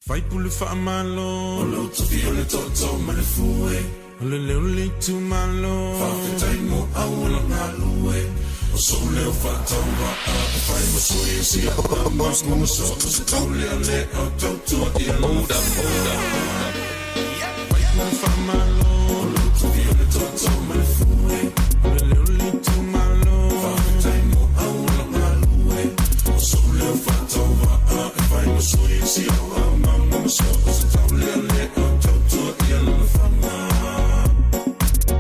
Faipule faamalo. O lou tofi o le tootoo ma le fue. O le leo o le itumalo. Faafetai mo auala galue. O sou leo faatauvaa e fai ma sui o si au ama ma so o se taulealea o tautua i lona Faipule faamalo. O lou tofi o le tootoo ma le fue. O le leo o le itumalo. Faafetai mo auala galue. O sou leo faatauvaa e fai ma sui o si au ama ma so o se taulealea o tautua i Alolofaga.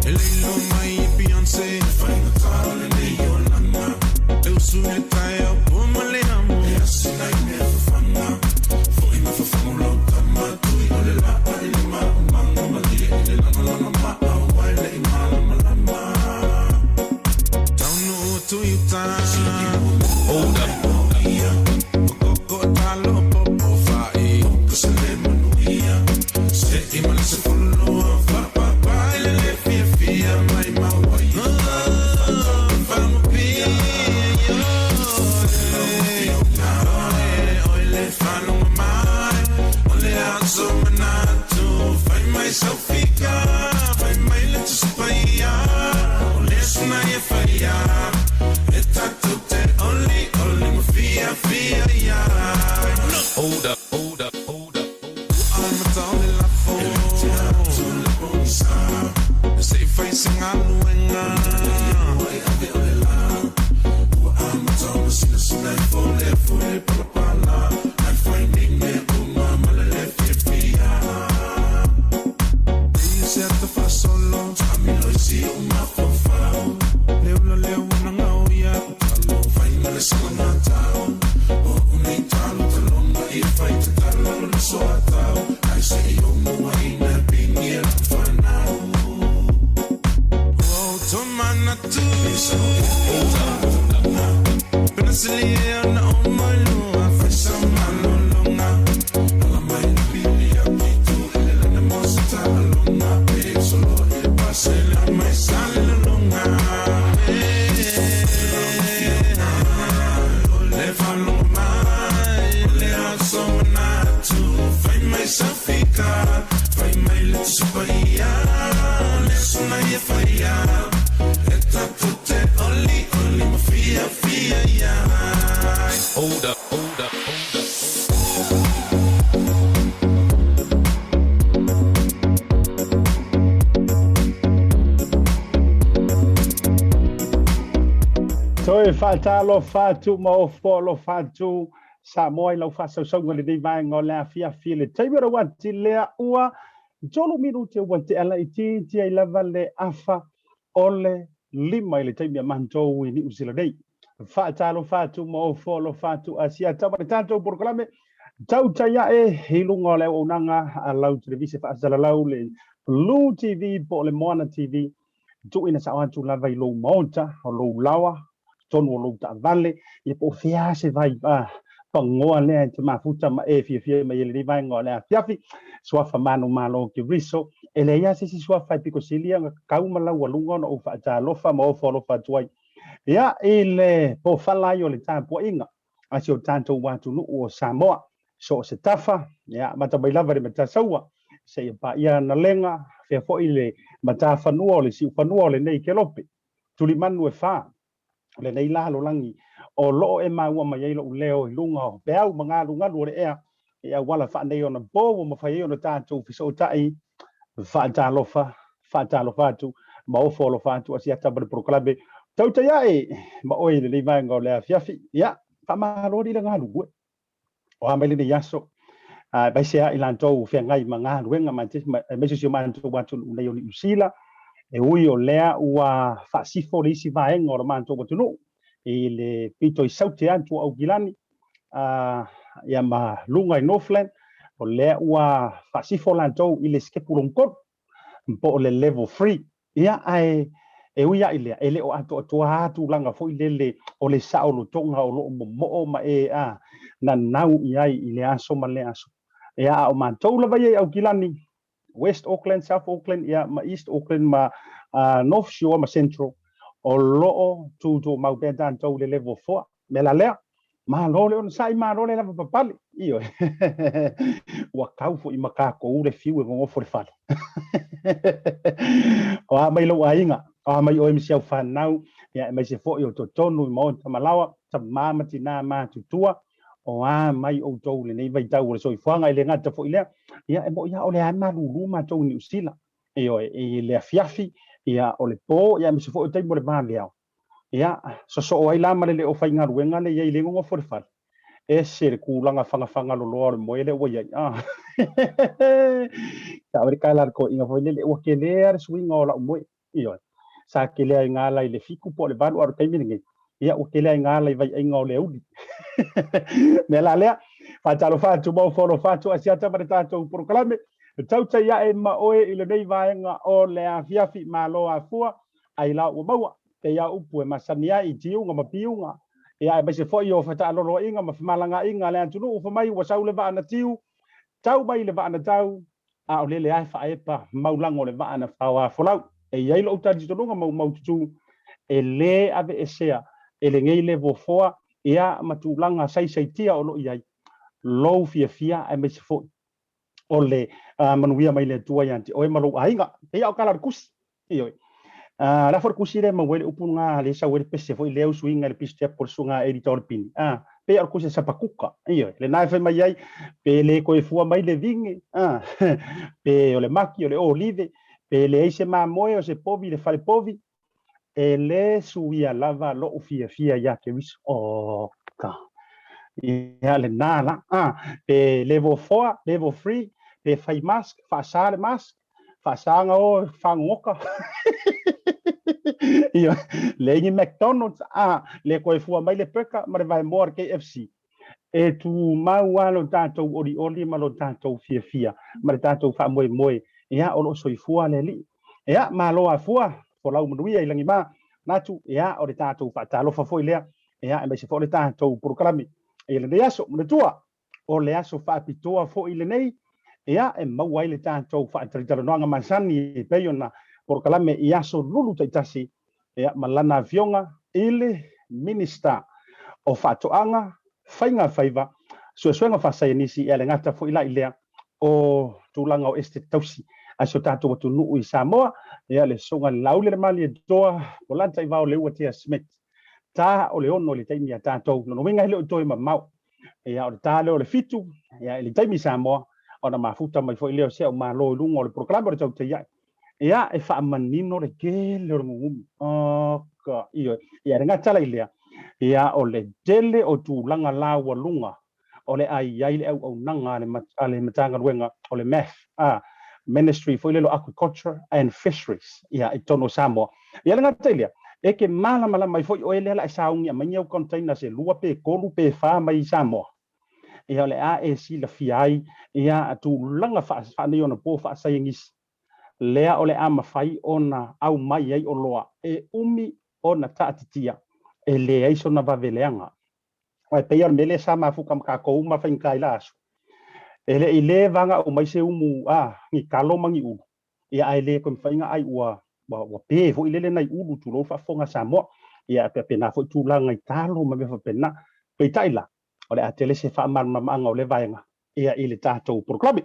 E le iloa mai e Beyonce. E faigata lenei olaga. E usu i le taeao po ma le amo. E asina i mea fafaga. Foi ma fafagu lau tama. Tui o le laa i le maumaga. Malie i le lagalaga maau ai le i malamalama. Taunuu atu i uta. Hold up. Koko talo popo fai. Ka se le manuia. Se i ma le se fololoa. Fapapa i le le fia fia mai maua i Whangapi. Oi le whanonga mai. O le aso manatu. Fai mai sau fika. Fai mai le tusipaia. O le suna e whaia. E tatou te oli oli ma fia fia ia. Hold up, hold up, hold up. Amata o le lafo. E te atu le pogisa. Se i fai se galuega. E ave o le la. Ua amata ona sinasina i fo le afu i le palapala. Ai fai nei mea uma ma le le fiafia. E se ata faasolo. Taamilo i si o mafaufau. Le ula le una ngau ia. Talo fai ma le salagatau. O unei talo talonga i fai te talo le soatau. Ai se i o mua ina pingi e lau whanau. Ua o manatu. Penasili e ona o mailua. Fai sa malolonga. Ala mai le pili a pitu. Ele lana mo se taaloga. Pe solo i le pasela mai sa le lolonga. Le whalonga mai. O le aso manatu. Fai mai sa fika. Fai mai le tusipaia. O le suna e whaia. E tatou te oli oli ma fia fia ia. Hold up, hold up, hold up. Toe faatalofa atu ma ofo alofa atu Samoa i lau faasausauga i lenei vaega o le afiafi i le taimi o le uati lea ua 3 minute ua tea laitiiti ai lava le afa o le 5 i le taimi a matou i Niu Sila nei. Faatalofa atu ma ofo alofa atu asia tau ma le tatou polokalame tautai ae i luga o le auaunaga a lau televise faasalalau le Blue TV po o le Moana TV tuuina sao atu lava i lou maota o lou laoa totonu o lou taavale ia po o fea se vai pagoa lea e te mafuta ma e fiafia mai ai lenei vaega o le afiafi. Suafa manumalo Keriso, e leai lava se isi suafa e pito sili ona kau ma laualuga ona ou faatalofa ma ofo alofa atu ai ia i le pofala ai o le tapuaiga a si o tatou atunuu o Samoa so o se tafa, ia, amata mai lava i le Matasaua seia paia Analega, fea foi le matafanua o le siufanua o lenei kelope, tulimanu e fa lenei lalolagi o loo e maua mai ai lou leo i luga o peau ma galugalu o le ea i auala faanei ona po ua mafai ai ona tatou fesootai. Faatalofa, faatalofa atu ma ofo alofa atu Asiata ma le polokalame tautai ae ma oe i lenei vaega o le afiafi. Ia, faamalo alii le galulue. O a mai lenei aso, aemaise lava i latou o feagai ma galuega aemaise si o matou atunuu nei o Niu Sila, e ui o lea ua faasifo le isi vaega o le matou atunuu i le pito i saute atu o Aukilani, ia ma luga i Northland, o lea ua faasifo latou i le sikepu lona tolu, po o le level 3. Ia, ae e ui lava i lea, e le o atoatoa lava tulaga foi lele o le saolotoga o lo o momoo ma e nanau i ai i lea aso ma lea aso. Ia, a o matou lava ia i Aukilani, West Auckland, South Auckland, ia, ma East Auckland, ma North Shore ma Central, o lo o tutumau pea tatou i le level 4. O le mea la lea, Malo le onosai, malo le lavapapale. Ioe. Ua kau foi ma tatou le fiu e gogofo le fale. O a mai lou aiga, o a mai oe ma si au fanau, ia aemaise foi o totonu i maota ma laoa, tama ma tinā matutua, o a mai outou i lenei vaitau o le soifuaga. E le gata foi i lea, ia e moni lava o lea e malulu matou i Niu Sila, ioe, i le afiafi, ia o le po, ia aemaise foi o taimi o le vaveao. Ia, sosoo ai la ma le le o faigaluega le i ai le gogofo le fale. Ese le tulaga fagafagaloloa o le moe lea ua i ai. Ah. Sa le kala le toeaina foi lele, ua tele lava le suiga o lau moe. Ioe. Sa tele aiga la i le 7 po o le 8 a o le taimi lenei, ia ua tele aiga la i vaiaiga o le aoauli. Mea la lea, faatalofa atu ma ofo alofa atu Asiata ma le tatou polokalame. Tautai ae ma oe i lenei vaega o le afiafi. Malo afua, ai la ua maua pei a upu e masani ai i tiuga ma piuga, ia aemaise foi o fetaaloloaiga ma femalagaaiga a le atunuu, fai mai ua sau le vaa na tiu, tau mai le vaa na tau, a o lele lava e faaepa maulaga o le vaa na faoafolau. E i ai lou talitonuga maumaututu, e lē aveesea e lenei levofoa ia ma tulaga saisaitia o lo o i ai lou fiafia aemaise foi o le manuia mai le Atua ia te oe ma lou aiga. Pei a o tala o le tusi. Ioe. O le a foi le tusi lea e maua ai le upu lena lea e sau ai le pese foi lea usuiga i le Pisitia po o le susuga editor o le Pini. Pei a o le tusi a Sapakuka. Ioe. Lena e fai mai ai, pe le toe fua mai le vine, pe o le maki, o le olive, pe leai se mamoe o se povi i le fale povi, e lē suia lava lo'u fiafia iā Keriso. Oka. Ia lenā la. Pe level 4, level 3, pe fai mask, faasā le mask, faasā na o fāgogoka. Ia, leai ni McDonald's, le toe fua mai le burger ma le vaemoa a le KFC. E tumau lava lo tatou olioli ma lo tatou fiafia ma le tatou faamoemoe, ia, o lo o soifua le Alii. Ia, malo afua, folau manuia i lagima, manatu, ia, o le tatou faatalofa foi lea, ia, aemaise foi o le tatou polokalame i lenei aso. Manatua, o le aso faapitoa foi lenei, ia, e maua ai le tatou faatalitalanoaga masani e pei ona polokalame i aso lulu taitasi, ia, ma lana afioga i le Minisita o Faatoaga, Faiga Faiva, Suesuega Faasaienisi, ia le gata foi la i lea o tulaga o Esetete Tausi a si o tatou atunuu i Samoa, ia le Susuga i le Laaulialemalietoa Polataivao Leuatea Smith. Ta o le 6 i le taimi a tatou. Lona uiga e le o toe mamao. Ia, o le ta lea o le 7, ia, i le taimi i Samoa, ona mafuta mai foi lea o si au Malo i luga o le polokalame o le Tautai Ae. Ia, e faamanino le tele o le gugumi. Oka, ioe. Ia, le gata la i lea, ia, o le tele o tulaga laualuga o le a i ai le auaunaga a le Matagaluega o le MAF, Ministry foi lele o Agriculture and Fisheries, ia, i totonu o Samoa. Ia, le gata i lea, e te malamalama ai foi oe lea o le a e sauni aumai ni au container se lua pe tolu pe fa mai Samoa. Ia, o le a e silafia ai, ia, tulaga faaneionapo faasaienisi lea o le a mafai ona aumai ai oloa e umi ona taatitia e leai sona vave leaga. Aua e pei lava o le mea lea sa mafuta ma tatou uma faigata i la aso, e le i le vaga aumai se umu a ni talo ma ni ulu, ia ae le toe mafai ona ai ua ua pe foi lele nai ulu tulou faafofoga a Samoa. Ia e faapena foi tulaga i talo ma mea faapena. Peitai la, o le a tele se faamalamalamaga o lea vaega ia i le tatou polokalame.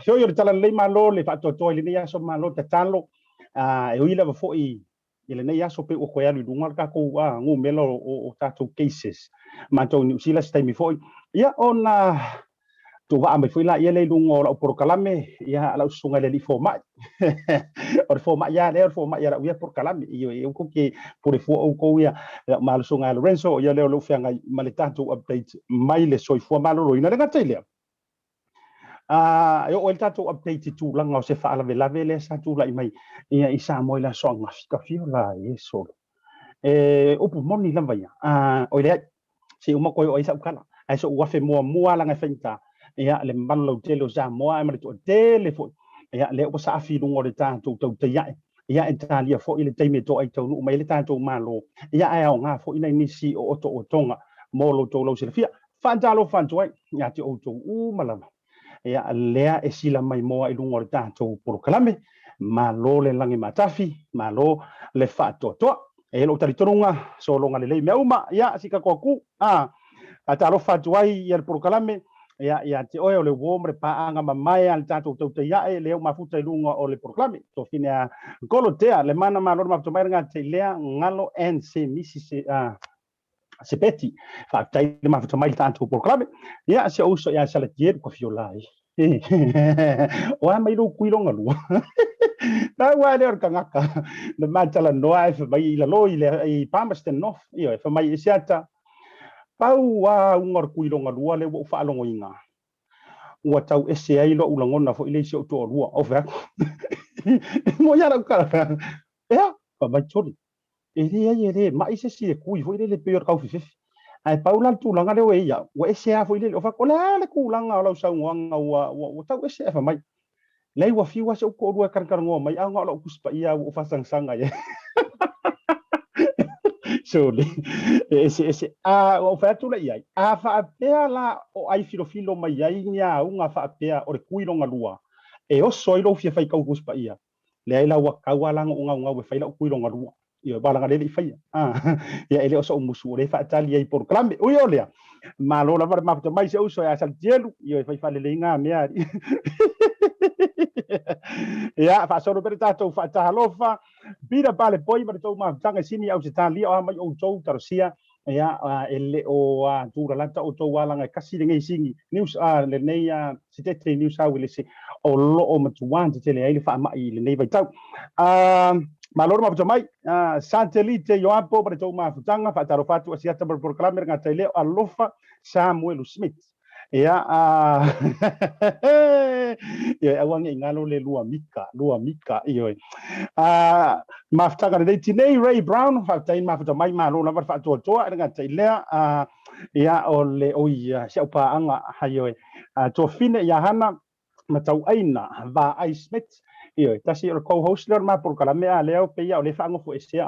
Feoi o le Talalelei malo le faatoatoa i lenei aso, malo tatalo. E ui lava foi i lenei aso pei ua toe alu i luga le tatou numera o tatou cases matou i Niu Sila se taimi foi, ia ona tuuvaa mai foi laia lea i luga o lau polokalame, ia lau susuga i le alii fomai. O le fomai lava lea, o le fomai a lau ia polokalame. Ioe, e outou ke pule fua outou ia lau ma le susuga ia Lorenzo, ia lea o lou feagai ma le tatou update mai le soifua maloloina. Le gata i lea, e oo ai le tatou update i tulaga o se faalavelave lea sa tulai mai ia i Samoa i le aso ananafi, ka fio la e solo. E upu moni lava ia, oi leai, se uma toe oo ai sau tala, ae so'u afe muamua lava leaga e faigata, ia, le mamalu lautele o Samoa ae ma le toatele foi, ia, lea ua saafi i luga o le tatou tautai ae, ia, e talia foi le taimi e to'a i taunuu mai ai le tatou Malo, ia, ae aoga foi nai nisi o otootoga mo lo outou lausilafia. Faatalofa atu ai ia te outou uma lava, ia, lea e sila mai moa i luga o le tatou polokalame. Malo le lagi matafi, malo le faatoatoa. E i ai lou talitonuga, sologa lelei mea uma, ia, si tatou aku, a. Faatalofa atu ai ia le polokalame ia ia te oe o le uō ma le paaga mamae a le tatou tautai ae lea ua mafuta i luga o le polokalame. Tofine a Kolotea le mana malo le mafuta mai le gata i lea Galo and Semisi se Sepeti. Faafetai le mafuta mai le tatou polokalame. Ia si ou uso ia Salatielu ka fiola ai. O a mai lou kui longa lua. Pau lava lea o le tagata na matalanoa ae fai mai i lalo i le i Palmerston North, ioe, fai mai e Siata, pau lava uga o le kui longa lua lea ua ou faalogoina, ua tau ese ai lo'u lagona foi lea i si ou toalua. Ou fai atu, Moe lava lau tala, ea, fai mai, sole, E leai e le mai se isi e kui foi lele pei o le taufifefe. Ae pau la le tulaga lea ua i ai au, ua ese lava foi lele. Ou fai atu, o le a le tulaga o lau saunoaga ua, ua, ua tau ese ae fai mai, Leai ua fiu lava si ou toalua e talatalanoa mai, ae na o lou Tusi Paia ua ou faasagasag i ai. Sole, e eseese. A, ua ou fai atu lea i ai, a faapea la o ai filofilo mai ai ni auga faapea o le kui lona lua, e oso ai lou fia faitau Tusi Paia, Leai la ua tau lava la ona ou naunau e fai lau kui lona lua. Ioe, aua leaga o lea e le i faia. Ia e le o so'u musu o lea e faatali ai i polokalame. Ui o lea, malo lava le mafuta mai si ou uso ia Salitielu, ioe, fai faalelei na mea alii. Ia, faasolo pea le tatou faatalofa. Peter Palepoi ma le tou mafutaga i Sini Ausetalia, o a mai outou talosia Ia, e le o tulalata outou alaga e kasi lenei sini news, lenei sitete i New South Wales o lo o matua tetele ai le faamai i lenei vaitau. Malo le mafuta mai. Satelite Ioapo ma le tou mafutaga, faatalofa atu Asiata ma le polokalame le gata i lea o Alofa Samuelu Smith. Ia, ioe, aua ne i galo le lua mika, lua mika, ioe. Mafutaga lenei tinei, Ray Brown, faafetai mafuta mai, malo lava le faatoatoa, e le gata i lea, ia, o le, oi, si au paaga, ioe, Tuafine ia Hana, Matauaina Vaai Smith, ioe, tasi o le co-host lea o le ma polokalame a lea o pei o lea e faanofoesea.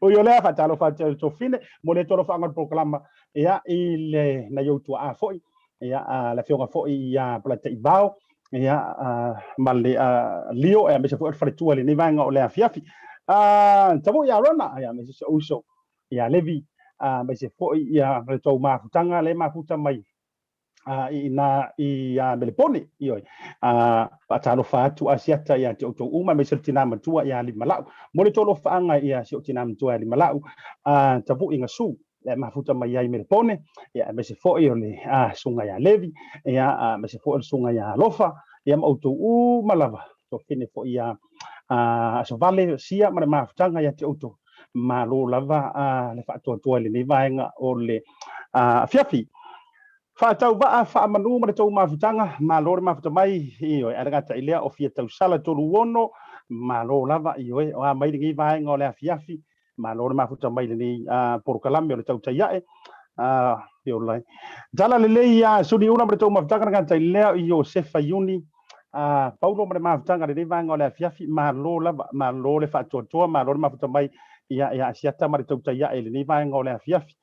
Ui o lea, faatalofa atu i le Tuafine, mo le atu alofaga o le polokalama, ia, i le nai ou tuaa foi, ia, le afioga foi ia Polataivao, ia, ma le Leo, aemaise foi o le faletua i lenei vaega o le afiafi. Tavui ia Rona, ia, aemaise si ou uso ia Levi, aemaise foi ia le tou mafutaga lea e mafuta mai i ina i Melepone, ioe, faatalofa atu Asiata ia te outou uma, aemaise le tina matua ia Limalau. Mo le tolofaaga ia si ou tina matua ia Limalau, Tavu'i Gasu, le mafuta mai ai Melepone, ia aemaise foi o le susuga ia Levi, ia aemaise foi o le susuga ia Alofa, ia ma outou uma lava, tofine foi ia Asovale, Sia ma le mafutaga ia te outou. Malo lava le faatoatoa i lenei vaega o le afiafi. Faatauvaa, faamanu ma le tou mafutaga, malo le mafuta mai, ioe, ae le gata i lea o fia tausala 36, malo lava, ioe, o a mai lenei vaega o le afiafi, malo le mafuta mai lenei polokalame o le tautai ae, ioe. Tala lelei ia Suniula ma le tou mafutaga, le gata i lea o Iosefa Iuni, Paulo ma le mafutaga i lenei vaega o le afiafi, malo lava, malo le faatoatoa, malo le mafuta mai ia ia Asiata ma le tautai ae i lenei vaega o le afiafi.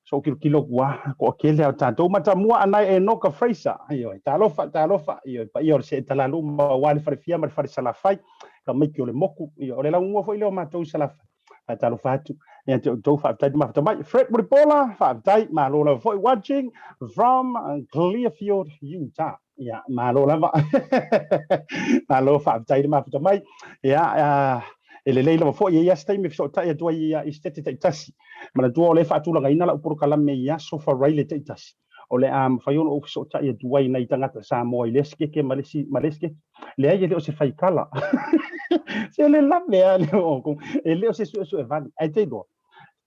So kilokilo ua toatele a tatou matamua anai Enoka Fraser, ioe, talofa, talofa, ioe, paia o le seetalalu ma aua le falefia ma le fale Salafai, tamaiti o le moku, ioe, o le laumua foi lea o matou i Salafai. Faatalofa atu ia te outou, faafetai le mafuta mai. Fred Mulipola, faafetai, malo lava foi, watching from Clearfield, Utah. Ia, malo lava. Malo, faafetai le mafuta mai. Ia, e lelei lava foi e i ai se taimi e fesootai atu ai i Setete taitasi. Manatua o lea e faatulagaina lau polokalame i aso Faraile taitasi. O le a mafai ona ou fesootai atu ai i nai tagata Samoa i lea sikeke ma le isi, ma le isi sikeke. Leai, e le o se faikala. Se le lave lava lea o outou. E le o se suesuevale. Ae te iloa,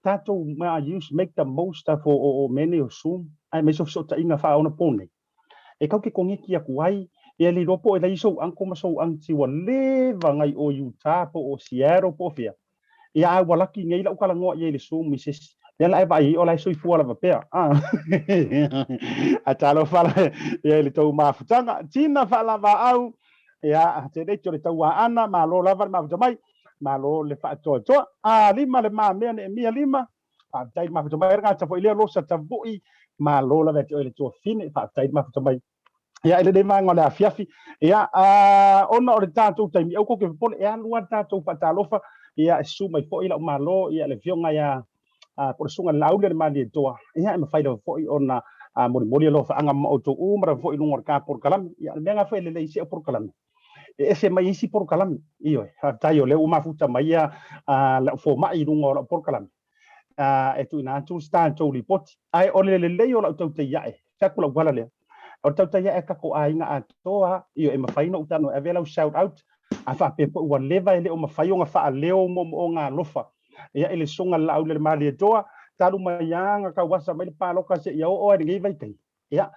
tatou ma use, make the most of o mea nei o Zoom, aemaise o fesootaiga faaonapo nei. E kau ke koneki aku ai, ia le iloa po o e leai sou uncle ma sou aunty ua leva ngai o Utah po o Seattle po o fea. Ia a ua laki nei lau talanoa i ai i le Zoom i se isi. Lea la e vaai ai o la e soifua lava pea. A talofa la ia i le tou mafutaga. Tina faalavaau, ia te leiti o le tauaana, malo lava le mafuta mai, malo le faatoatoa. A lima le mamea Neemia lima, faafetai le mafuta mai. Gata foi lea Losa Tavui, malo lava ia te oe le tuafafine, faafetai le mafuta mai. Ia, i lenei vaega o le afiafi, ia, ona o le tatou taimi, aua tou te popole, e alu lava le tatou faatalofa, ia, e susu mai foi lau malo, ia, le afioga ia po o le Susuga i le Laauli a le Malietoa, ia e mafai lava foi ona molimoli alofaaga ma outou uma lava foi i luga o le ta polokalame. Ia, o le mea lena foi e lelei i si au polokalame, e ese mai isi polokalame. Ioe, faafetai o lea ua mafuta mai lau fomai i luga o lau polokalame e tuuina atu se tatou lipoti. Ae o le lelei o lau tautai ae, fai atu lau tala lea, o le tautai ae a tatou aiga atoa, ioe, e mafai ona ou tago e ave lau shout out, a faapea foi ua leva e le o mafai ona faaleo moomooga alofa ia i le Susuga i le Laauli a le Malietoa, talu mai lava ona tauasa mai le palota seia oo lava i lenei vaitaimi. Ia,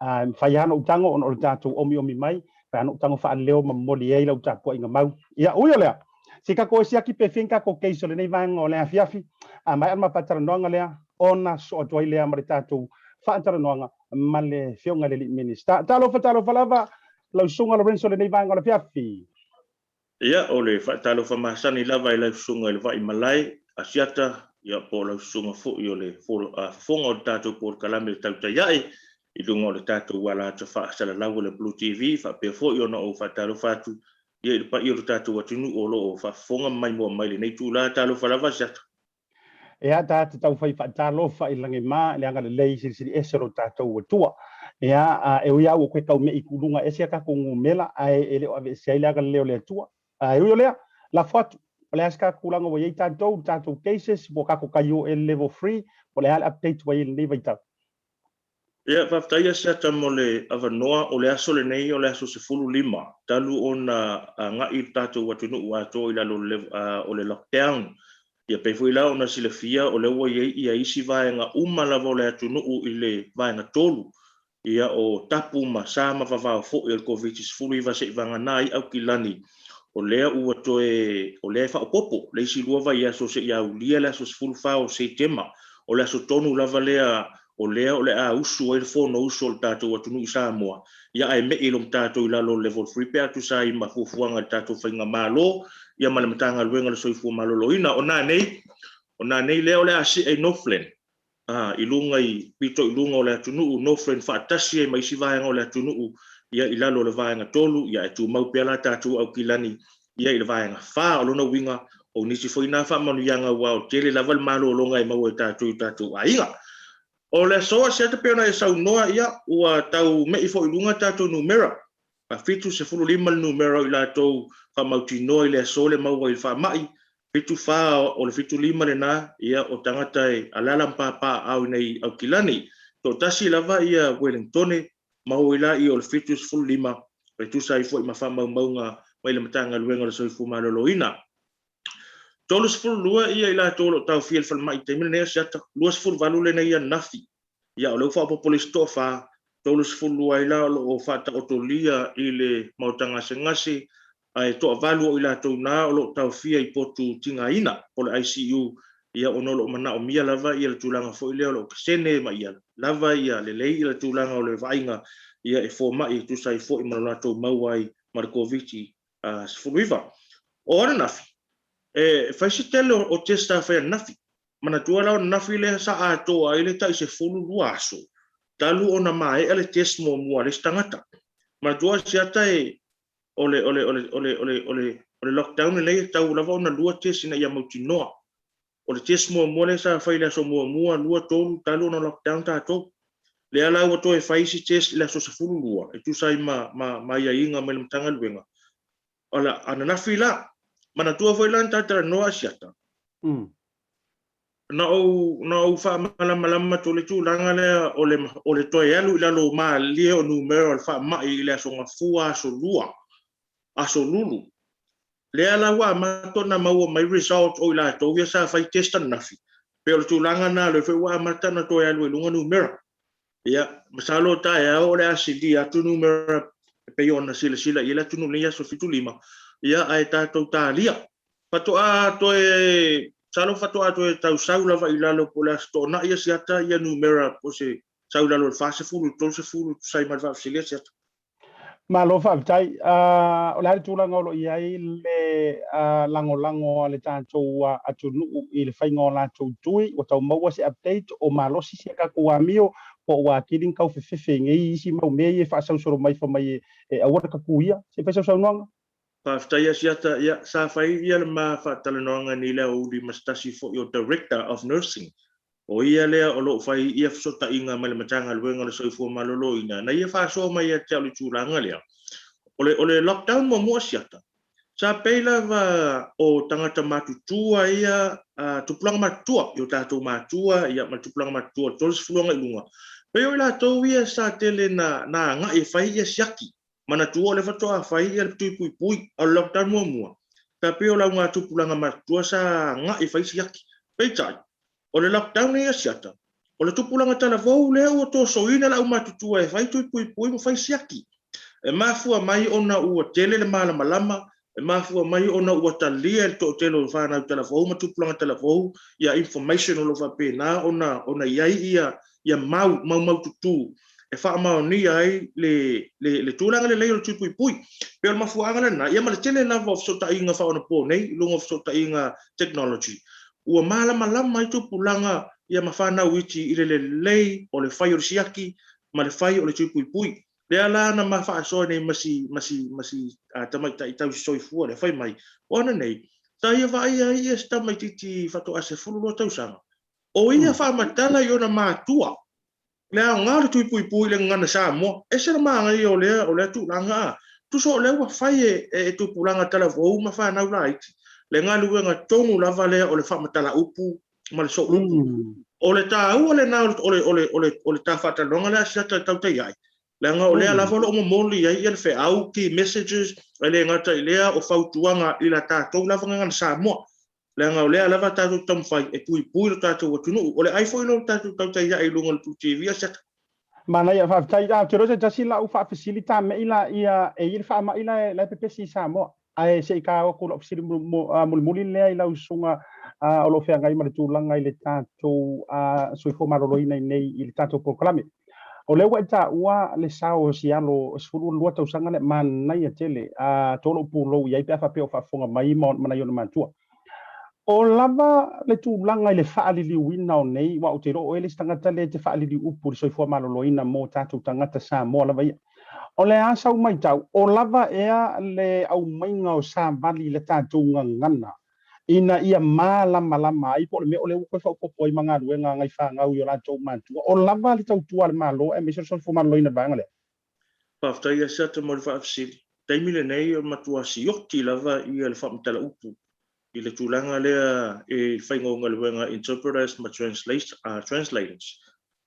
e mafai lava ona ou tago ona o le tatou omiomi mai, mafai lava ona ou tago faaleo ma momoli ai lau tapuaiga mau. Ia, ui o lea, se i tatou e siaki pe fia ni tatou case o lenei vaega o le afiafi, a maea le ma faatalanoaga lea, ona sosoo atu ai lea ma le tatou faatalanoaga ma le Afioga i le alii Minisita. Talofa, talofa lava, lau Susuga Lorenzo i lenei vaega o le afiafi. Ia, o le faatalofa masani lava i lau susuga i le Vaimalae, Asiata, ia, po o lau susuga foi o le fofoga o le tatou polokalame Tautai Ae i luga o le tatou alata faasalalau o le Blue TV, faapea foi ona ou faatalofa atu ia i le paia o le tatou atunuu o lo o faafofoga ma maimoa mai i lenei itula. Talofa lava, Asiata. Ea ta te taufai faatalofa i lagima i le agalelei silisili ese o lo tatou Atua. Ea, e ui lava ua toe tau me'i kuluga ese a tatou numera, ae e le o aveese ai le agalelei o le Atua. Ae ui o lea, lafo atu, o le a se tatou tulaga ua i ai tatou, le tatou cases, po o tatou KOL level 3, po o le a le update ua i ai i lenei vaitau. Ia, faafetai Asiata mo le avanoa. O le aso lenei o le aso 15 talu ona agai le tatou atunuu atoa i lalo o le lockdown. Ia pei foi la ona silafia o lea ua i ai ia isi vaega uma lava o le atunuu i le vaega 3, ia o tapu ma sa ma vavao foi o le Koviti-19 seivagana ai Aukilani, o lea ua toe, o lea e faaopoopo le isi lua vaiaso seia aulia le aso 14 o Setema. O le aso tonu lava lea o lea o le a usu ai le Fonousu o le tatou atunuu i Samoa, ia ae me'i loa ma tatou i lalo o le Level 3 pe a tusa ai ma fuafuaga a le tatou Faigamalo ia ma le Matagaluega o le Soifua Maloloina. O nanei, o nanei lea o le a see i Northland, a, i luga i pito i luga o le atunuu, Northland faatasi ai ma isi vaega o le atunuu ia i lalo o le vaega 3, ia ae tumau pea la tatou Aukilani ia i le vaega 4. O lona uiga, o nisi foi na faamanuiaga aua o tele lava le malologa e maua e tatou i o tatou aiga. O le aso asiata pei ona e saunoa, ia, ua tau me'i foi i luga tatou numera. 75 le numera o i latou faamautinoa i le aso le maua i le faamai, 74 o le 75 lena, ia, o tagata e alaala ma papaaao i nei Aukilani. Toatasi lava ia Welingtone, Maua ai laia o le 75 e tusa ai foi ma faamaumauga mai le Matagaluega o le Soifua Maloloina. 32 ia i latou o lo o taofia i le falemai i le taimi lenei Asiata, 28 lenei ananafi. Ia o lea ua faaopoopo le isi toafa, 32 ai la o lo o faataotolia i le maota gasegase ae toavalu o i latou na o lo o taofia i potu tigaina po o le ICU, ia ona o lo o manaomia lava ia le tulaga foi lea o le okesene ma ia lava ia lelei ia le tulaga o le vaaiga ia e fomai e tusa ai foi ma lo latou maua ai ma le Koviti 19. O ananafi, e fai se tele o test sa fai ananafi. Manatua la o ananafi lea sa atoa ai le tai 12 aso talu ona maea le test muamua a le isi tagata. Manatua Asiata e o le, o le, o le, o le, o le, o le, o le lockdown lenei e tatau lava ona lua test ina ia mautinoa. O le test muamua lea sa fai i le aso muamua, lua, tolu, talu ona lockdown tatou. Lea la ua toe fai isi test i le aso 12 e tusa ai ma, ma, ma aiaiga mai le Matagaluega. O le ananafi la, manatua foi la na ta talanoa Asiata. Na ou, na ou faamalamalama atu le tulaga lea o le, o le toe alu i lalo malie o numera o le faamai i le aso Gafua, aso Lua, aso Lulu. Lea la ua amata ona maua mai results o i latou ia sa fai test ananafi. Pei o le tulaga lena lea foi ua amata ona toe alu i luga numera. Ia, masalo o taeao o le a silia atu numera e pei ona silasila i ai le atunuu i lenei aso 75, ia ae tatou talia. Faatoa toe, masalo faatoa toe tau sau lava i lalo po o le Aso Toonai Asiata ia numera po o se sau i lalo o le 40 i le 30 e tusa ai ma le faafesili Asiata. Malo faafetai. O le a le tulaga o lo o i ai le lagolago a le tatou atunuu i le faiga o latou tui? Ua tau maua se update o malosi si a tatou amio po o ua atili ona tau fefefe i nei isi mau mea ia e faasausolo mai fai mai e aua le tatuia? Se i fai sau saunoaga. Faafetai Asiata, ia, sa fai ia le ma faatalanoaga nei le aoauli ma se tasi foi o Director of Nursing. O ia lea o lo o fai ia fesootaiga ma le Matagaluega o le Soifua Maloloina na ia faasoa mai ia te au i le tulaga lea. O le, o le lockdown muamua Asiata, sa pei lava o tagata matutua ia, tupulaga matutua i o tatou matua ia ma le tupulaga matutua o le 30 agai i luga, pei o i latou ia sa tele na, na agai e fai ia siaki. Manatua o lea faatoa fai ia le tui puipui, a o le lockdown muamua, sa pei o le augatupulaga matutua sa agai e fai siaki. Peitai, o le lockdown nei Asiata, o le tupulaga talavou lea ua tosoina le aumatutua e fai tui puipui ma fai siaki. E mafua mai ona ua tele le malamalama, e mafua mai ona ua talia e le toatele o fanau talavou ma tupulaga talavou ia information o lo o faapena ona ona i ai ia ia mau maumaututu e faamaonia ai le le le tulaga lelei o le tui puipui. Pei o le mafuaaga lena, ia ma le tele lava o fesootaiga faaonapo nei i luga o fesootaiga technology, ua malamalama ai tupulaga ia ma fanau iti i le lelei o le fai o le siaki ma le fai o le tui puipui. Lea la na ma faasoa nei ma si, ma si, ma si tamaitai tausi soifua lea, fai mai, o ana nei, sa ia vaaia ai ia si tamaitiiti faatoa 12 tausaga, o ia faamatala i ona matua le aoga o le tui puipui i le gagana Samoa. Ese le manaia o lea, o lea tulaga a. Tusa o lea ua fai e, e tupulaga talavou ma fanau laiti le galuega tonu lava lea o le faamatala upu ma le sooupu. O le taua lena o le, o le, o le, o le ta faatalanoaga lea a Siata e tautai ai, leaga o lea lava o lo o momoli ai le feau, key messages, e le gata i lea o fautuaga i la tatou lava gagana Samoa. Leaga o lea lava tatou te taumafai e puipui lo tatou atunuu. O le ai foi lea o le tatou tautai ae i luga o le Pulu TV a Siata. Manaia, faafetai. Ou te iloa se tasi lau faafesili tamei la ia e i ai le faamai la e pepesi i Samoa. Ae se i ta o atu lau fesili mulimuli lea i lau susuga o lo o feagai ma le tulaga i le tatou soifua maloloina i inei i le tatou polokalame. O lea ua e taua le sao o si alo 12 tausaga lea, manaia tele, to lou pulou i ai pe a faapea o faafofoga mai ma nai ona matua. O lava le tulaga i le faaliliuina o nei, aua ou te iloa o oe le isi tagata lea e te faaliliu upu i le soifua maloloina mo tatou tagata Samoa lava ia. O le a sau matau, o lava ea le aumaiga o savali i le tatou gagana ina ia malamalama ai po o le mea o lea ua toe faaopoopo ai ma galuega a nai fanau i o latou matua. O lava le tautua a le Malo aemaise o le soifua maloloina i le vaega lea. Faafetai ia Siata mo le faafesili. Taimi lenei o le matua sioti lava ia le faamatala upu i le tulaga lea i le faiga o galuega interpreters ma translators.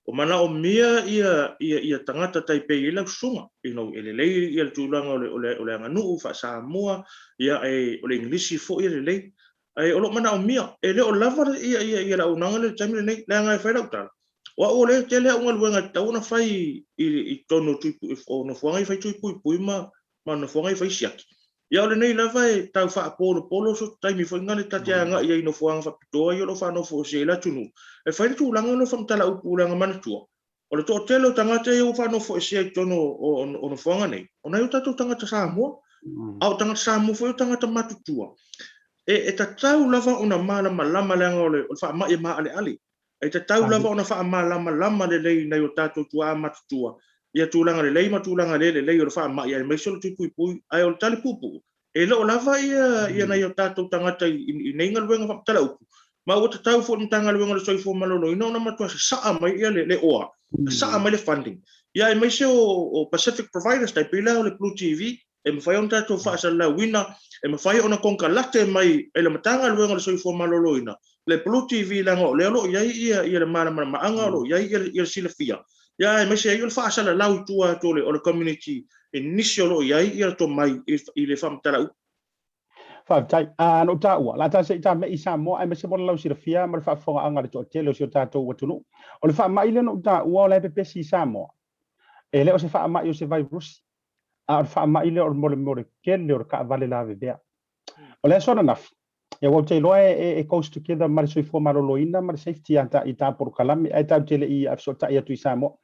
O manaomia ia ia ia tagata tai pei ai lau susuga, you know, e lelei ia le tulaga o le o le o le aganuu faa-Samoa, ia e o le Igilisi foi e lelei. Ae o lo o manaomia, e le o lava ia ia ia le auaunaga lea i le taimi lenei, leaga e fai lau tala, o au o lea e tele au galuega e tatau ona fai i i totonu o tui o nofoaga ia fai tui puipui ma ma nofoaga ia fai siaki. Ia o lenei lava e tau faapolopolo so taimi foi lena ta te agai ai i nofoaga faapitoa ia o lo o faanofoesia ai le atunuu e fai le tulaga o lo o faamatala upu leaga manatua o le toatele o tagata ia ua faanofoesia i totonu o nofoaga nei, o nai o tatou tagata Samoa, a o tagata Samoa foi o tagata matutua. E tatau lava ona malamalama leaga o le faamai e maaleale. E tatau lava ona faamalamalama lelei i nai o tatou tuaa matutua ia tulaga lelei ma tulaga le lelei o le faamai aemaise o le tui puipui. Ae o le tali puupuu, e le o lava ia ia nai o tatou tagata i nei galuega faamatala upu, ma ua tatau foi i le Matagaluega o le Soifua Maloloina ona matua sasaa mai ia le oa, sasaa mai le funding, ia aemaise o Pacific Providers, tai pei la o le Blue TV, e mafai ona tatou faasalalauina, e mafai ona konekarate mai e le Matagaluega o le Soifua Maloloina le Blue TV leaga o lea o lo o i ai ia le malamalamaaga, o lo o i ai ia le silafia, ia aemaise ai o le faasalalau i tua atu o le community i nisi o lo o i ai ia le tomai i le faamatala upu. Faafetai. Na ou taua, o le a ta se i ta mei i Samoa aemaise mo le lausilafia ma le faafofogaaga a le toatele o si o tatou atunuu. O le faamai lea na ou taua o la e pepesi i Samoa, e le o se faamai o se vairusi, a o le faamai lea o le molemole tele o le taavale lavevea. O le aso ananafi, ia aua ou te iloa e goes together ma le soifua maloloina ma le safety i ta polokalame, ae tatou te le i fesootai atu i Samoa.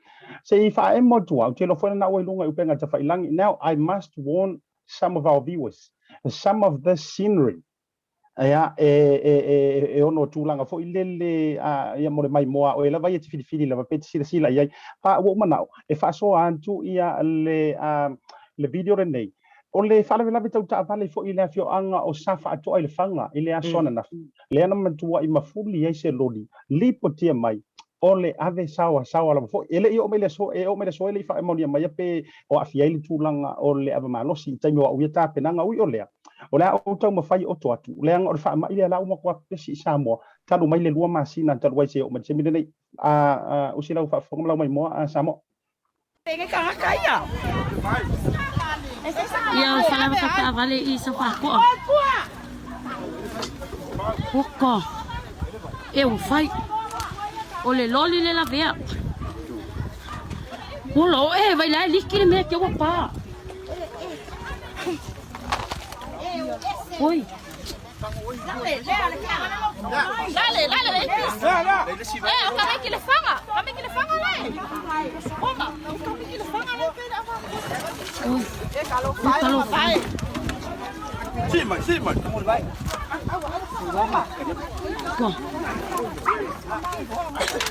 Se i faaemo atu lava, ou te iloa foi lena ua i luga i upega tafailangi. Now, I must warn some of our viewers, some of this scenery Ia, e, e, e, e ono tulaga foi lele, a, ia mo le maimoa o e lava ia te filifili lava pe te silasila i ai. Pa, ua ou manao, e faasoa atu ia le, a, le video lenei. O le faalavelave tau taavale foi i le afioaga o Safaatoa i Lefaga i le aso ananafi, lea na matuai mafuli ai se loli, lipotia mai o le ave saoasaoa lava foi. E le i oo mai le aso, e oo mai le aso e le i faamaonia maia pe o aafia ai le tulaga o le ava malosi i taimi o au ia tapenaga. Ui o lea, o le a ou taumafai e oto atu, leaga o le faamai lea la ua matua pepesi i Samoa talu mai le 2 masina talu ai seia oo mai le taimi lenei. A usi lau faafofoga ma lau maimoa Samoa. Ia o fala ka taavale i sa fakoa. Oka. E ua fai. O le loli le lavea. Ola o e vai lai liki le mea ke ua pa. Oi.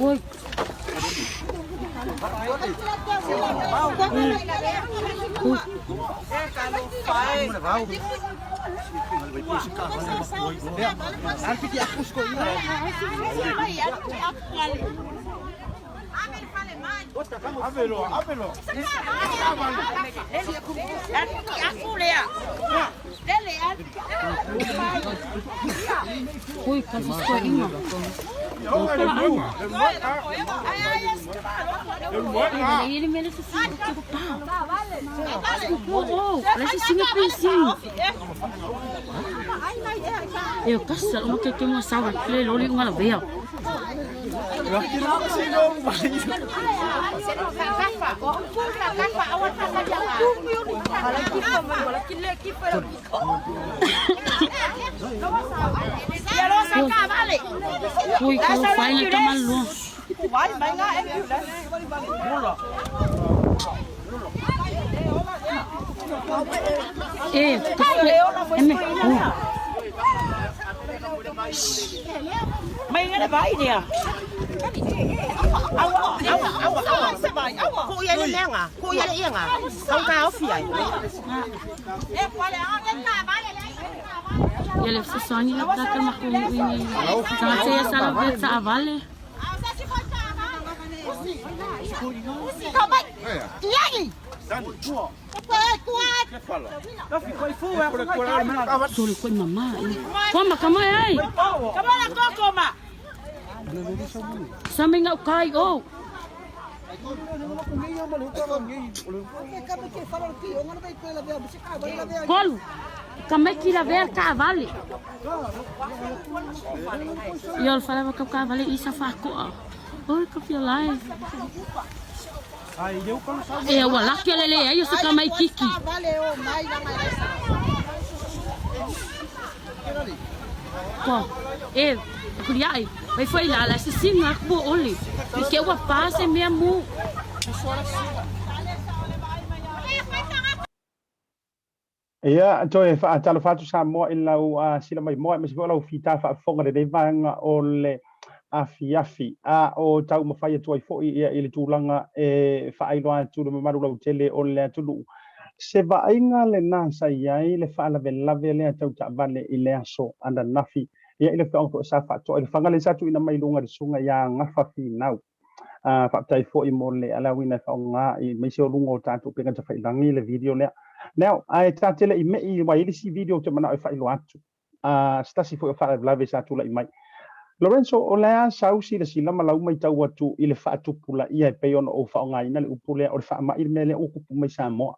Oi. Ui, ka fisikoaiga. E o kasa o ke ke mo sawa le loli unga la vea. Ui, ka fai le tamalua. E, eme. Mai ngana vai nea. Awa, awa, awa, awa. Ku ia le menga, ku ia le inga. Kau ka ofi ai. Ia le fesoasoani la tata ma ko ini. Tagata ia sala vea taavale. Sole koe mama. Koma kama ai. Sa me ngau kai o. Kolu. Kama ki la vea taavale. Ia o le fale ka taavale i sa fakoa. Oi ka fia lai. E ua laki le le ai o se kama i kiki. Ko. E kuliai. Vai foi lá, lá se singa bo oli. I ke ua pa se mea mu. Ia, toe faatalofa atu Samoa i lau sila maimoa aemaise foi o lau fita faafofoga i lenei vaega o le afiafi. A o taumafai atu ai foi ia i le tulaga e faailoa atu le mamalu lautele o le atunuu. Se vaaiga lena sa i ai le faalavelave lea tau taavale i le aso ananafi ia i le afioaga foi o Safaatoa i Lefaga lea sa tuuina mai i luga i le susuga ia Gafa Finau. Faafetai foi mo le alauina e faaaoga aemaise o luga o tatou upega tafailagi le video lea. Now, ae ta te le i me'i aua e i ai le isi video ou te manao e faailoa atu. Se tasi foi o faalavelave sa tulai mai. Lorenzo, o le a sau silasila ma lau matau atu i le faatupulaia e pei ona ou faaaogaina le upu lea o le faamai le mea lea ua tupu mai Samoa.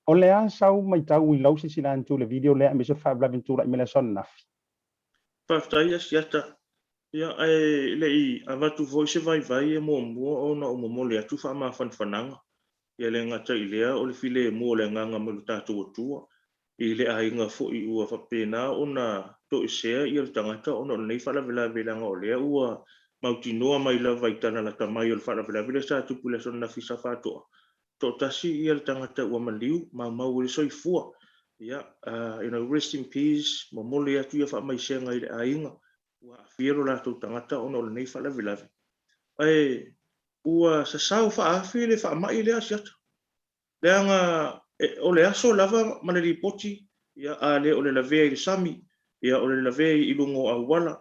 O le a sau matau i lau silasila atu i le video lea aemaise o le faalavelave na tulai mai le aso ananafi? Faafetai Asiata. Ia, ae le i avatu foi se vaivai e muamua ona ou momoli atu faamafanafanaga. Ia le gata i lea o le filemu o le agaga mai lo tatou Atua i le aiga foi ua faapena ona toesea ia le tagata ona o lenei faalavelave leaga o lea ua mautinoa mai lava i tala lata mai o le faalavelave lea sa tupu i le aso ananafi i Safaatoa Toatasi ia le tagata ua maliu, maumau ai le soifua. Ia, you know, rest in peace, momoli atu ia faamaisega i le aiga ua aafia lo latou tagata ona o lenei faalavelave. Ae ua sasao faaafi le faamai lea Asiata. Leaga E, o le aso lava ma le lipoti, ia, a le o le lavea i le sami, ia, o le lavea i luga o auala.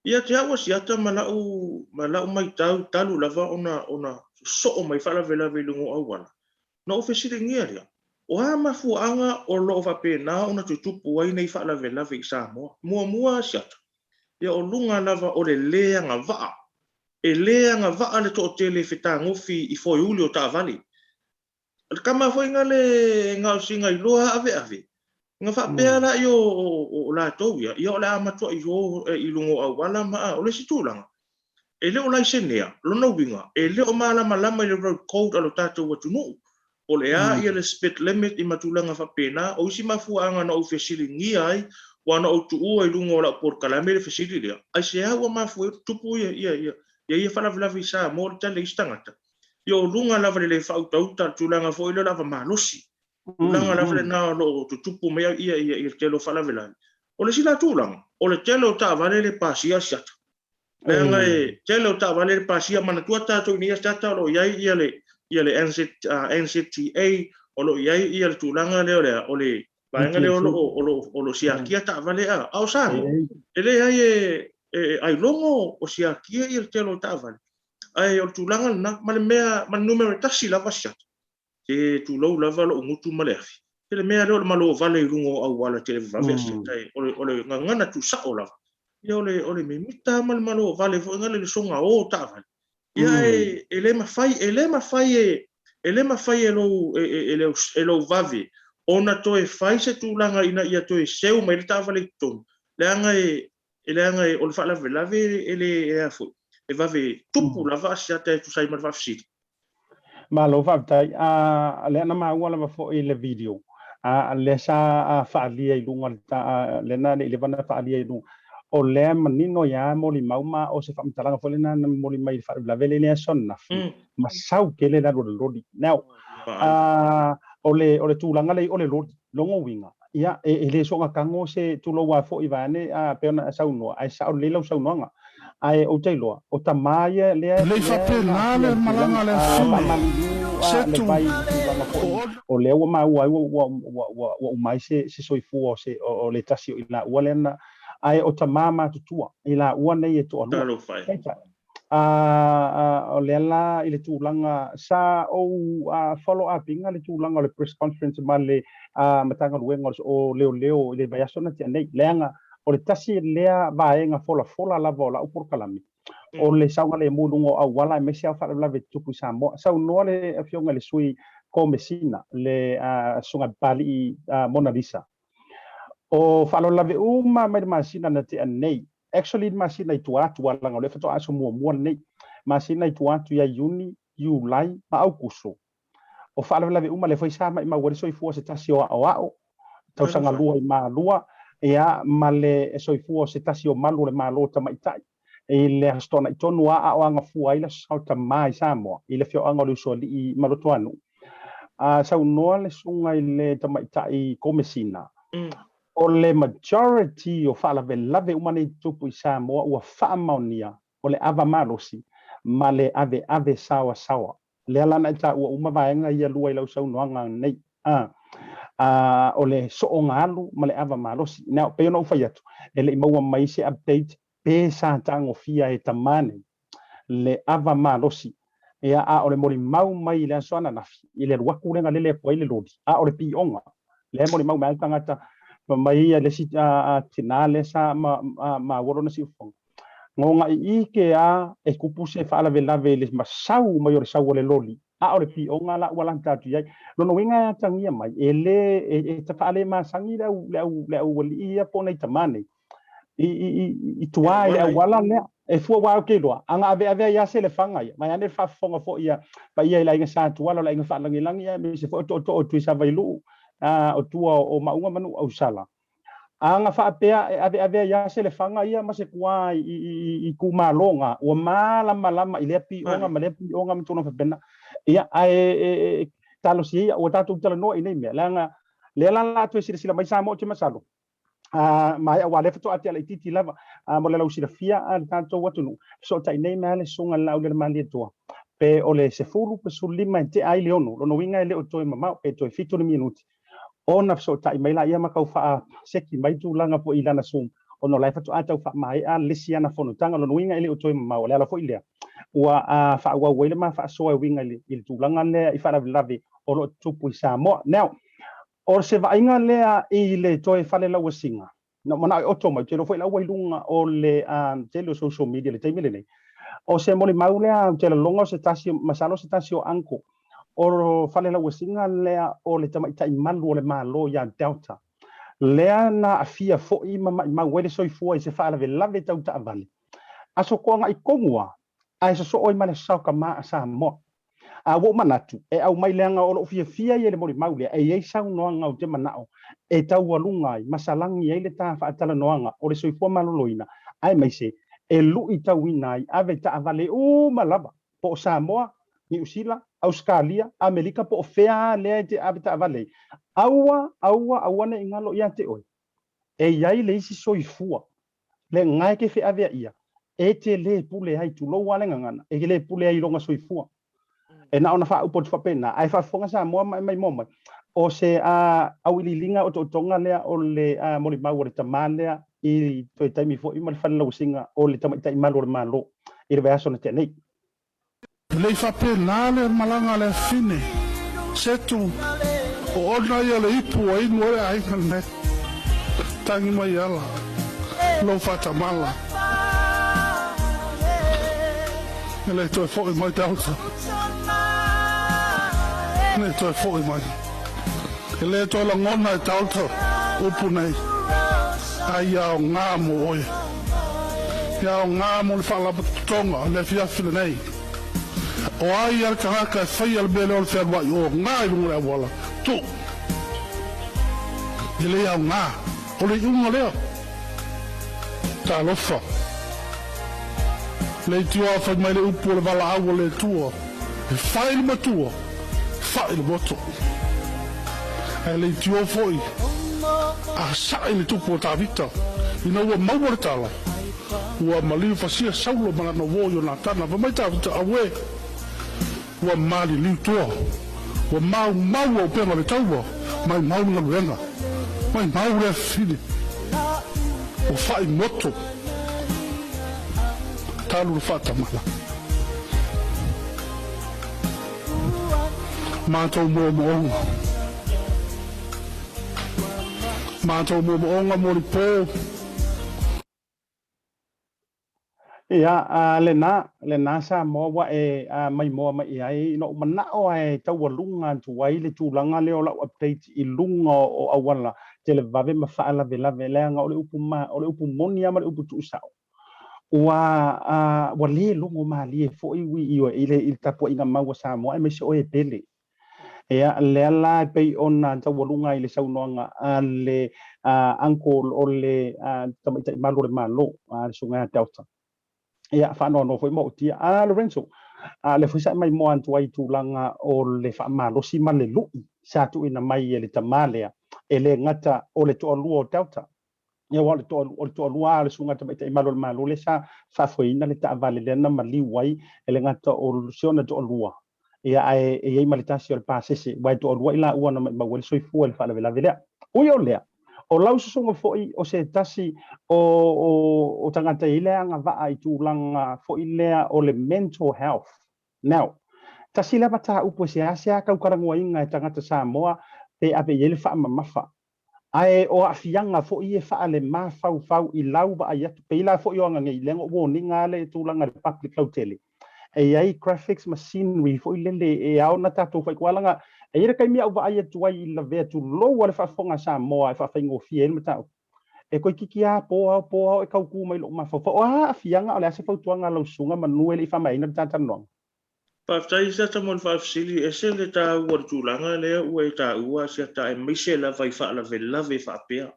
Ia te au a Asiata ma la'u, ma la'u maitau talu lava ona, ona sosoo mai faalavelave i luga o auala, ona ou fesiligia lea, O a mafuaaga o lo o faapena ona tutupu ai nei faalavelave i Samoa? Muamua Asiata, ia o luga lava o le lē agavaa. E lē agavaa le toatele e fetagofi i foeuli o taavale. O le tama foi na le gaosiga iloa aveave, na faapea laia o latou ia, ia o le a matuai o i luga o auala ma o le isi tulaga, e le o laisenea, lona uiga, e le o malamalama i le road code a lo tatou atunuu, po o le a ia le speed limit ma tulaga faapena. O isi mafuaaga na ou fesiligia ai, ua na ou tuua i luga o lau polokalame le fesili lea, aisea ua mafua ai ona tutupu ia faalavelave i Samoa o le tali a isi tagata? Ia o luga lava le le faautauta, le tulaga foi lea o le ava malosi. Tulaga lava lena o lo o tutupu mai ia ia le tele o faalavelave. O le isi la tulaga, o le tele o taavale le pasia siata. Leaga e tele o taavale le pasia, manatua tatou i nei asiata o lo o i ai ia le ia le NZ, NZTA, o lo o i ai ia le tulaga lea o le o le vaega lea o lo o o lo o lo o siakia taavale a. A o Samoa, e leai e ailoga o siakia ia le tele o taavale. Ae o le tulaga lena, ma le mea, ma le numera tasi lava siata, se tulou lava lou gutu ma le afi, se le mea lea o le malo vale i luga o auala televavave a siata, e, o le, o le gagana tuusao lava, ia o le, o le mimita ma le malo vale foi ngale le soga o taavale. Ia e, e le mafai, e le mafai e, e le mafai e lou, e, e, e, lou, e lou vave ona toe fai se tulaga ina ia toe seu mai le taavale i totonu, leaga e, E leaga o le faalavelave e le e a foi, e vave tupu lava a siata e tusa ai ma le faafesili. Malo faafetai. A lea na maua lava foi le video a lea sa faaalia i luga lea na le i leva na faaalia i luga o lea manino ia molimau ma o se faamatalaga foi lena na momoli mai i le faalavelave lea i le aso ananafi ma sau tele le alu a le loli. Now, o le o le tulaga lea o le loli, lona uiga Ia, e le soona tago se tulou a foi vaeane a pei ona e saunoa, ae sao lelei lau saunoaga. Ae ou te iloa, o tama ia lea Lei lea na faapena aafia le i le malaga tulaga a le a aso faamalulu a le Setu vai i le tulaga o foi o lea ua maua ai ua ua ua ua ua uma ai se se soifua o se o le tasi o i laua lea na ae o tama matutua i laua nei e toalua. Talofa e. Peitai, O lea la i le tulaga sa ou follow up ina le tulaga o le press conference ma le Matagaluega o Leoleo i le vaiaso na tea nei, leaga o le tasi lea vaega folafola lava o lau polokalame, o le saogalemu i luga o auala aemaise lava o faalavelave tutupu i Samoa. Saunoa le Afioga i le Sui Komesina, le Susuga Papalii Monalisa, O faalavelave uma mai le masina na tea nei, actually le masina i tua atu leaga o lea faatoa aso muamua lenei, masina i tua atu ia Iuni, Iulai ma Aukuso. O faalavelave uma lea foi sa maimau ai le soifua o se tasi o aoao, tausaga lua i Malua, ia ma le soifua o se tasi o malu o le Malo tamaitai i le Aso Toonai tonu a o agafua ai le Aso Sa o Tama i Samoa i le afioaga o le Usoalii ma Rotoanuu. A saunoa le susuga i le tamaitai Komesina, o le majority o faalavelave uma nei tutupu i Samoa ua faamaonia o le ava malosi ma le aveave saoasaoa. Lea la na e taua uma vaega ia lua i lau saunoaga nei. A, a, o le sooga alu ma le ava malosi. Now, pei ona ou fai atu, e le i maua mai se update pe sa tagofia e tama nei le ava malosi, ia, a o le molimau mai i le aso ananafi, i le alu atu lea na lele atu ai le loli, a o le pioga, lea e molimau mai lava le tagata, fai mai ia le isi tina lea sa maua lona siufofoga, Goga ike a e tupu se faalavelave i le masau mai o le sau o le loli, a o le pioga la ua lata atu i ai. Lona uiga e atagia mai, e le, e faalemasani le au, le au, le aualii ia po o nai tama nei, i, i, i, i tua i le auala lea. E fua aua ou te iloa, a na aveave ai lava se elefaga ia, vaeane le faafofoga foi a paia i le aiga Sa Tuala, o le aiga Faalagilagi, aemaise foi o tootoo o Tuisavailuu, o tua o Maauga ma Nuuausala. A na faapea e aveave ai lava se elefaga ia ma se kuā i, i, i, itumalo na, ua malamalama i lea pioga ma lea pioga ma tulaga faapena. Ia, ae e, e, talosia ia, ua tatou talanoa i nei mea, leaga lea la la toe silasila mai Samoa, ou te masalo, maea, aua o lea faatoa tea laitiiti lava, mo le lausilafia a le tatou atunuu, fesootai nei mea le Susuga i le Laaulialemalietoa. Pe o le 10 pe 15 e tea ai le 6, lona uiga e le o toe mamao, pe toe 7 ni minute ona fesootai mai laia ma tau faaseki mai tulaga foi i lana Zoom, ona o la e faatoa tau faamaea le isi ana fonotaga. Lona uiga e le o toe mamao. O le ala foi lea ua faaauau ai le ma faasoa e uiga i le tulaga lea i faalavelave o lo o tutupu i Samoa. Now, o se vaaiga lea i le toe falelauasiga, na ou manao e oto mai, ou te iloa foi la ua i luga o le tele o social media i le taimi lenei. O se molimau lea ou te lagona o se tasi, masalo o se tasi o uncle o falelauasiga lea o le tamaitai malu o le Malo ia Delta, lea na aafia foi ma maimau ai le soifua i se faalavelave tau taavale. Aso Toonai tonu lava, ae sosoo ai ma le Saokamā a Samoa. A ua ou manatu, e aumai leaga o lou fiafia ia i le molimau lea, e i ai saunoaga ou te manao e taualuga ai ma salagi ai le ta faatalanoaga o le soifua maloloina, aemaise e luitauina ai ave taavale uma lava, po o Samoa, Niu Sila, Ausetalia, Amerika po o fea lava lea e te ave taavale ai. Aua, aua, aua ne i galo ia te oe, e i ai le isi soifua le ga e te feaveaia, e te le pule ai, tulou lava le gagana, e te le pule ai i lona soifua. E na ona faaupu atu faapena, ae faafofoga Samoa ma e maimoa mai. O se auiliiliga otootoga lea o le molimau a le tamā lea i toe taimi foi ma le falelauasiga o le tamaitai malu o le Malo i le vaiaso na tea nei. E le i faapena le malaga a le afafine, Setu, o ona ia o le ipu ua inu ai le aiga lenei. Tagi mai ala lou faatamala. E le toe foi mai Delta. E le toe foi mai. E le toe lagona e Delta upu nei. Ai aoga mo oe. E aoga mo le faalapotopotoga o le afiafi lenei. O ai a le tagata e faia le mea lea o le fealuai oga i luga o le auala, tuu. E le aoga. O le iuga lea. Talofa. Leitioa fai mai le upu o le valaau a le Atua, e fai le matua, fai le moto. Ae leitioa foi a sa'i le tupu o Tavita, ina ua maua le tala, ua maliu fasia Saulo ma lana uo Ionatana. Fai mai Tavita, Auē! Ua maliliu toa, ua maumau auupega o le taua, maumau le galuega, maumau le afifine, ua fa'i moto, talu le faatamala. Matou moomooga. Matou moomooga mo le po. Ia, lena, lena Samoa ua e maimoa mai i ai. Ina ua manao lava e taualuga atu ai le tulaga lea o lau update i luga o auala televave ma faalavelave, leaga o le upu ma, o le upu moni lava ma le upu tuusao, ua, ua le logo malie foi ui i le tapuaiga mau a Samoa aemaise oe e pele. Ia, lea la e pei ona taualuga ai le saunoaga a le uncle o le tamaitai malu o le Malo, le Susuga ia Delta. Ia, faanoanoa foi maotia. Lorenzo, lea foi sa e maimoa atu ai i tulaga o le faamalosi ma le lui sa tuuina mai e le tama lea, e le gata o le toalua o Delta, Ia, aua o le toa, o le toalua lava o le Susuga Tamaitai Malu o le Malo lea sa faafoeina le taavale lea na maliu ai, e le gata o si ona toalua, ia ae e i ai ma le tasi o le pasese, aua e toalua i laua na maimau ai le soifua i le faalavelave lea. Ui o lea, o lau susuga foi o se tasi o, o, o tagata e i ai le agavaa i tulaga foi lea o le mental health. Now, tasi lea mataupu e seasea tau talanoaina e tagata Samoa pe ave i ai le faamamafa. Ae o aafiaga foi ia e faalemafaufau i lau vaai atu, pei la foi o aga nei, leaga o warning lava le tulaga i le public lautele, e i ai graphics ma scenery foi lele e ao ona tatou faitau leaga e i ai le taimi a ou vaai atu ai i lavea tulou a le faafofoga a Samoa e faafaigofie ai le mataupu. E toeitiiti lava po ao po ao e tau tu mai i lou mafaufau, o a aafiaga, o le a se fautuaga a lau susuga manu e le i faamaeaina le ta talanoaga? Faafetai Siata mo le faafesili. E ese le taua o le tulaga lea ua e taua Siata aemaise lava i faalavelave faapea.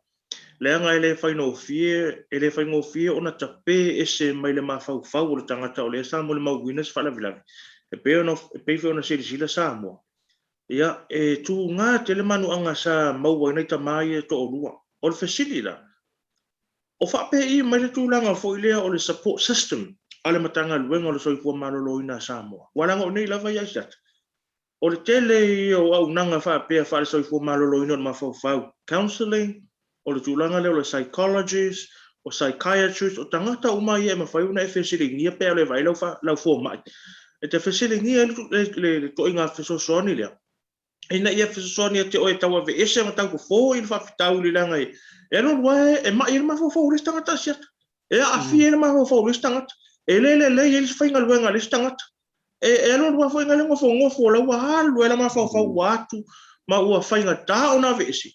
Leaga e le faigofie, e le faigofie ona tape ese mai le mafaufau o le tagata o lea sa molimauina se faalavelave. E pei ona, e pei foi ona silasila Samoa, ia, e tuga tele manuaga sa maua ai nai tama ia e toalua. O le fesili la, O faapei mai le tulaga foi lea o le support system a le Matagaluega o le Soifua Maloloina a Samoa. Ua leaga o nei lava ia Asiata. O le tele ia o auaunaga faapea faale-soifua maloloina o le mafaufau, counselling, o le tulaga lea o le psychologist, o psychiatrist, o tagata uma ia e mafai ona e fesiligia pe a le vaai lau fomai. E te fesiligia ai le ituaiga fesoasoani lea, ina ia fesoasoani ia te oe e tau aveese ma tau fofo i le faafitauli leaga e alualu lava e mai ai le mafaufau o le isi tagata asiata. E aafia ai le mafaufau o le isi tagata. E le lelei ai le faigaluega a le isi tagata. E alualu lava foi le nofonofo o la ua alu ai le mafaufau ua atu ma ua faigata ona aveese.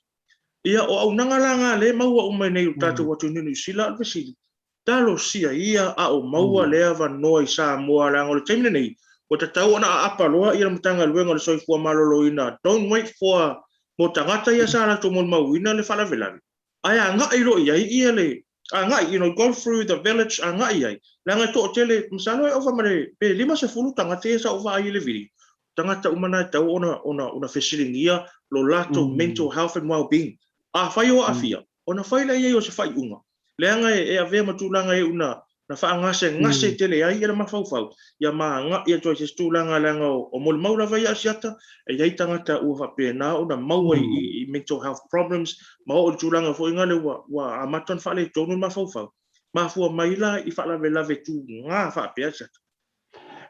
Ia, o auaunaga la na lea e maua uma i nei i le tatou atunuu i Niu Sila, o le fesili, talosia ia a o maua lea avanoa i Samoa leaga o le taimi lenei, ua tatau ona aapa loa le Matagaluega o le Soifua Maloloina, don't wait for mo tagata ia sa latou molimauina le faalavelave, ae agai loa i ai ia le agai, you know, go through the village agai i ai, leaga e toatele, masalo e ova ma le pe 50 tagata ia sa ou vaai i le video, tagata uma na e tatau ona ona ona fesiligia lo latou mental health and well-being. Afai o aafia, ona fai lea i ai o se faaiuga, leaga e avea ma tulaga e una na faagasegase tele ai le mafaufau, ia ma agai atu ai i se isi tulaga leaga o molimau lava ia Asiata, e i ai tagata ua faapena ona maua i mental health problems ma oo i le tulaga foi lea ua amata ona faaletonu le mafaufau. Mafua mai la i faalavelave tuga faapea Asiata.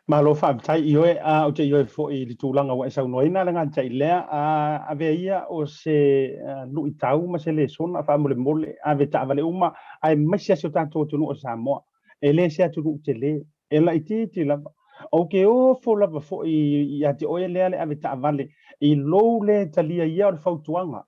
Malo faafetai Ioe, ou te ioe foi i le tulaga ua e saunoaina le gata'i lea. Avea ia o se luitau ma se lesona faamolemole, ave taavale uma, aemaise lava si o tatou atunuu o Samoa. E le se atunuu tele, e laitiiti lava. Ou te ofo lava foi ia te oe lea le ave taavale i lou le talia ia o le fautuaga.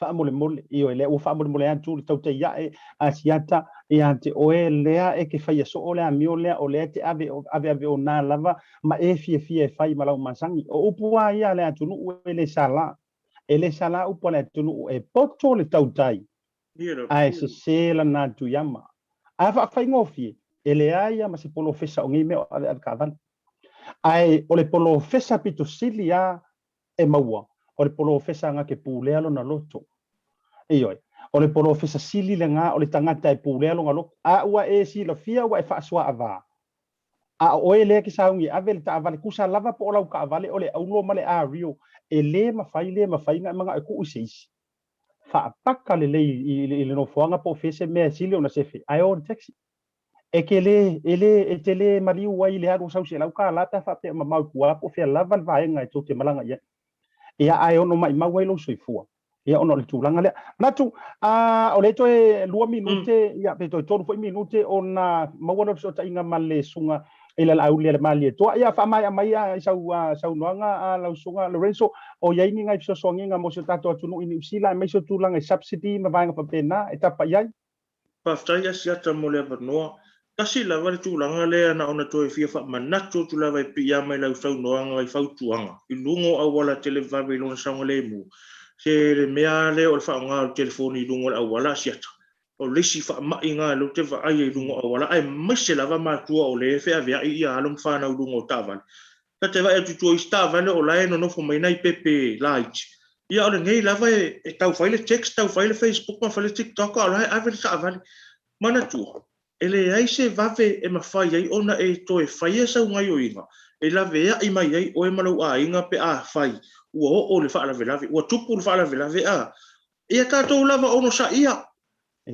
Faamolemole, ioe, lea ua faamolemole atu le tautai ae a Siata ia te oe lea e te faia soo le amio lea o lea e te ave aveaveona lava ma e fiafia e fai ma lau masani. O upu a ia a le atunuu e le sala. E le sala upu a le atunuu e poto le tautai ae sese lana atuiama. A faafaigofie, e leai a ma se polofesa o nei mea o aveave taavale. Ae o le polofesa pito sili a e maua, o le polofesa na te pulea lona loto. Ioe. O le polofesa sili lena o le tagata e pulea lona loto. A ua e silafia ua e faasoaavā, a o oe lea ke sauni e ave le taavale, tusa lava po o lau taavale o le aulo ma le ario, e le mafai, le mafai ona e manao e tuu i se isi. Faapaka lelei i le nofoaga po o fea se mea e sili ona sefe, ae o i le taxi. E te le, e le, e te le maliu ai i le alu o sau $100 pe a faapea e mamao i tua po o fea lava le vaega e tou te malaga i ai. Ia, ae ono maimau ai lou soifua, ia, ona o le tulaga lea. Manatu, a, o lea e toe lua minute, ia, pe toe tolu foi minute ona maua lea o le fesootaiga ma le Susuga i le Laauli a le Malietoa. Ia, faamaea mai i sau saunoaga a lau Susuga Lorenzo, o i ai ni nai fesoasoaniga mo si o tatou atunuu i Niu Sila aemaise o tulaga i subsidy ma vaega faapena e tapa i ai. Faafetai Asiata mo le avanoa. Tasi lava le tulaga lea na ona toe fia faamanatu atu lava e piiama i lau saunoaga i fautuaga i luga o auala televave i lona saogalemu. Se le mea lava lea o le faaaoga o le telefoni i luga o le auala Asiata, o le isi faamai na lea ou te vaaia i luga o auala aemaise lava matua o lea e feaveai ia alo ma fanau i luga o taavale. Ta te vaai atu i tua i isi taavale o la e nonofo mai nai pepe laiti. Ia o lenei lava e tau fai le text, tau fai le Facebook ma fai le TikTok a o la e ave le taavale. Manatua, e leai se vave e mafai ai ona e toe faia sau gaioiga e laveai mai ai oe ma lou aiga pe afai ua oo le faalavelave, ua tupu le faalavelave a ia tatou lava onosaia.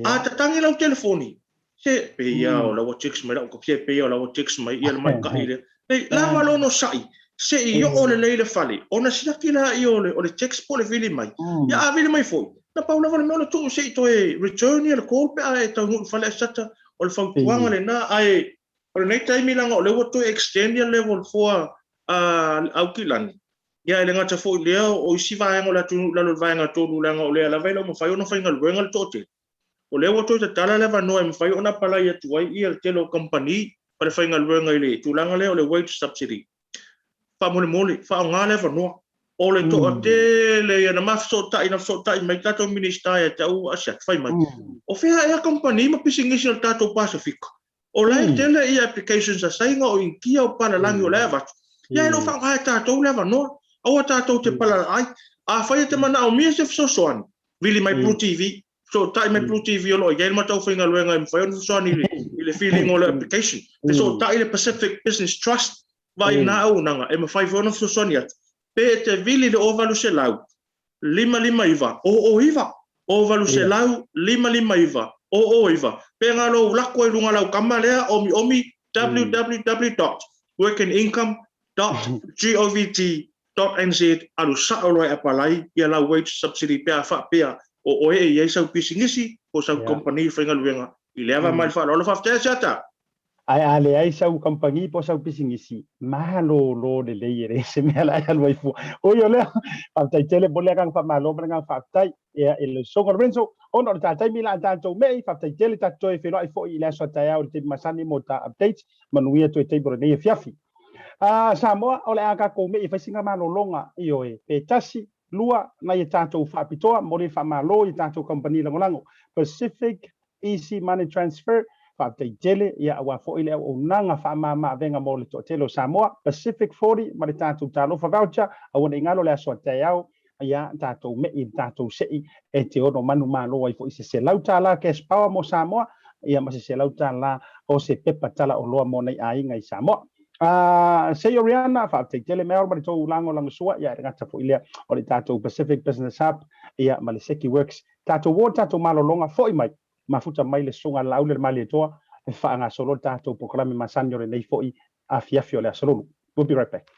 A tatagi lau telefoni, se pei a o la ua text mai lau se pei a o la ua text mai ia le maita'i lea. Nei, lava le onosai, se i oo lelei i le fale, ona siaki laia o le, o le text po o le vili mai. Ia a vili mai foi, na pau lava le mea o le tuu se i toe return ia le call pe a e taunuu i le fale ae sata, o le fautuaga lena, ae o lenei taimi leaga o lea ua toe extend ia level 4 a Aukilani, Ia, e le gata foi i lea, o isi vaega o le atunuu i lalo o le vaega 3, leaga o lea lava e le o mafai ona faigaluega le toatele. O lea ua toe tatala le avanoa e mafai ona apalai atu ai ia le tele o kamupani ma le faigaluega i le tulaga lea o le wage subsidy. Faamolemole, faaaoga le avanoa. O le toatele ia na ma fesootai, na fesootai mai tatou Minisita ia te au Asiata, fai mai, o fea ea kamupani ma pisinisi o le tatou Pasefika O la e tele ia applications a Saina, o Initia, o Palalagi o la e avatu. Ia e le o faaaoga e tatou le avanoa. Aua tatou te palalaai. Afai e te manaomia se fesoasoani, vili mai Blue TV, fesootai mai Blue TV o lo o i ai le matau faigaluega e mafai ona fesoasoani i le filling o le application. Fesootai le Pacific Business Trust, vaai na auaunaga e mafai foi ona fesoasoani atu. Pe e te vili i le 0800 559 009, 0800 559 009, pe na lou lako ai luga o lau kama lea omiomi www.workandincome.govt .nz alu sa'o loa e apalai ia lau wage subsidy pe a faapea o oe e i ai sau pisinisi po o sau kamupani faigaluega i le ava mai le faaaloalo. Faafetai Asiata! Ae a leai sau kamupani po o sau pisinisi, malolo lelei e leai se mea la e alu ai fua. Ui o lea, faafetai tele mo le agaga faamalo ma le agaga faafetai ia i le Usoga Lorenzo. Ona o le ta taimi la a tatou mei, faafetai tele tatou toe feiloai foi i le aso a taeao i le taimi masani mo ta update. Manuia toe taimi o lenei afiafi. Samoa, o le a tatou mei e fai sina malologa, ioe, pe tasi, lua, nai a tatou faapitoa, momoli le faamalo i a tatou kamupani lagolago, Pacific Easy Money Transfer, faafetai tele, ia aua foi le auaunaga faamama avega mo le toatele o Samoa, Pacific 40 ma le tatou Talofa Voucher, aua ne i galo le aso a taeao, ia tatou mei i le tatou sei e te ono manumalo ai foi i se $100 cash power mo Samoa, ia ma se $100 o se pepa tala oloa mo nai aiga i Samoa. Sei Oriana, faafetai tele Mel ma le tou lagolagosua, ia e le gata foi lea o le tatou Pacific Business Hub, ia ma le Seki Works. Tatou o tatou malologa foi mai, mafuta mai le Susuga Laauli le Malietoa e faagasolo le tatou polokalame masani o lenei foi afiafi o le Aso Lulu. We'll be right back.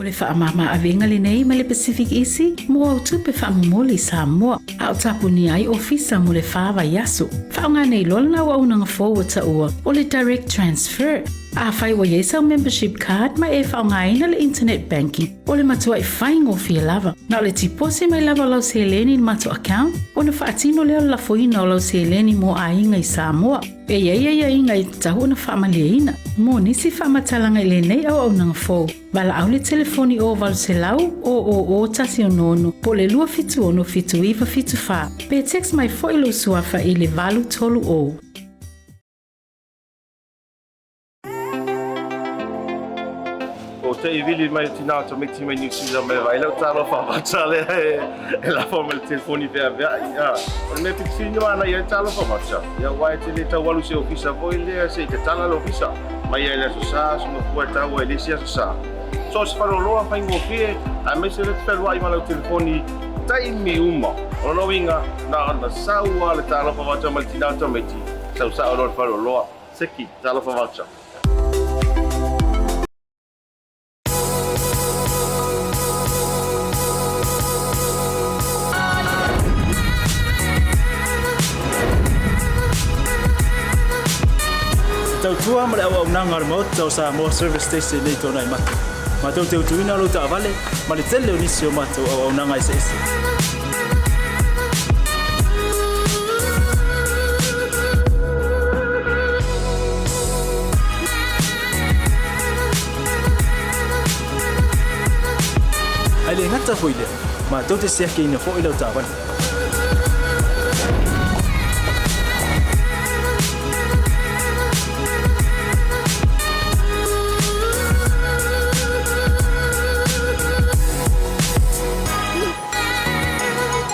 O le faamama-avega lenei mai le Pacific Easy mo au tupe faamomoli i Samoa, a o tapunia ai ofisa mo le fa vaiaso. Faaaoga nei loa lana auaunaga fou ua taua o le Direct Transfer. Afai ua i ai sau membership card ma e faaaogaina le internet banking, o le matuai faigofie lava. Na o le tiposi mai lava o lau seleni i le matou account ona faatino lea o le lafoina o lau seleni mo aiga i Samoa. E i ai aiaiga e tatau ona faamalieina. Mo nisi faamatalaga i lenei auaunaga fou, valaau le telefoni o 800 000 166 po o le 276 7974 pe text mai foi lou suafa i le 830. O te i vili mai tina o tamaiti mai New Zealand mai vai lau talofa vata lea e, e lafa mai le telefoni veaveai. A, o le mea pitofini o ana ia talofa vata. Ia ua e te le tau alu se ofisa foi lea se i tatala le ofisa. Mai ai le aso sa, aso mafua e tau ai le isi aso sa. So se faleoloa faigofie, aemaise le te fealuai ma lau telefoni taimi uma. O lona uiga, na ona sau lava le talofa vata mai le tina o tamaiti, sau sao loa le faleoloa. Seki, talofa voucher. Te tautua ma le auaunaga a le Maota o Samoa Service Station nei tona i mata. Matou te utuina lou taavale ma le tele o nisi o matou auaunaga eseese. Ae le gata foi lea, matou te siakiina foi lau taavale.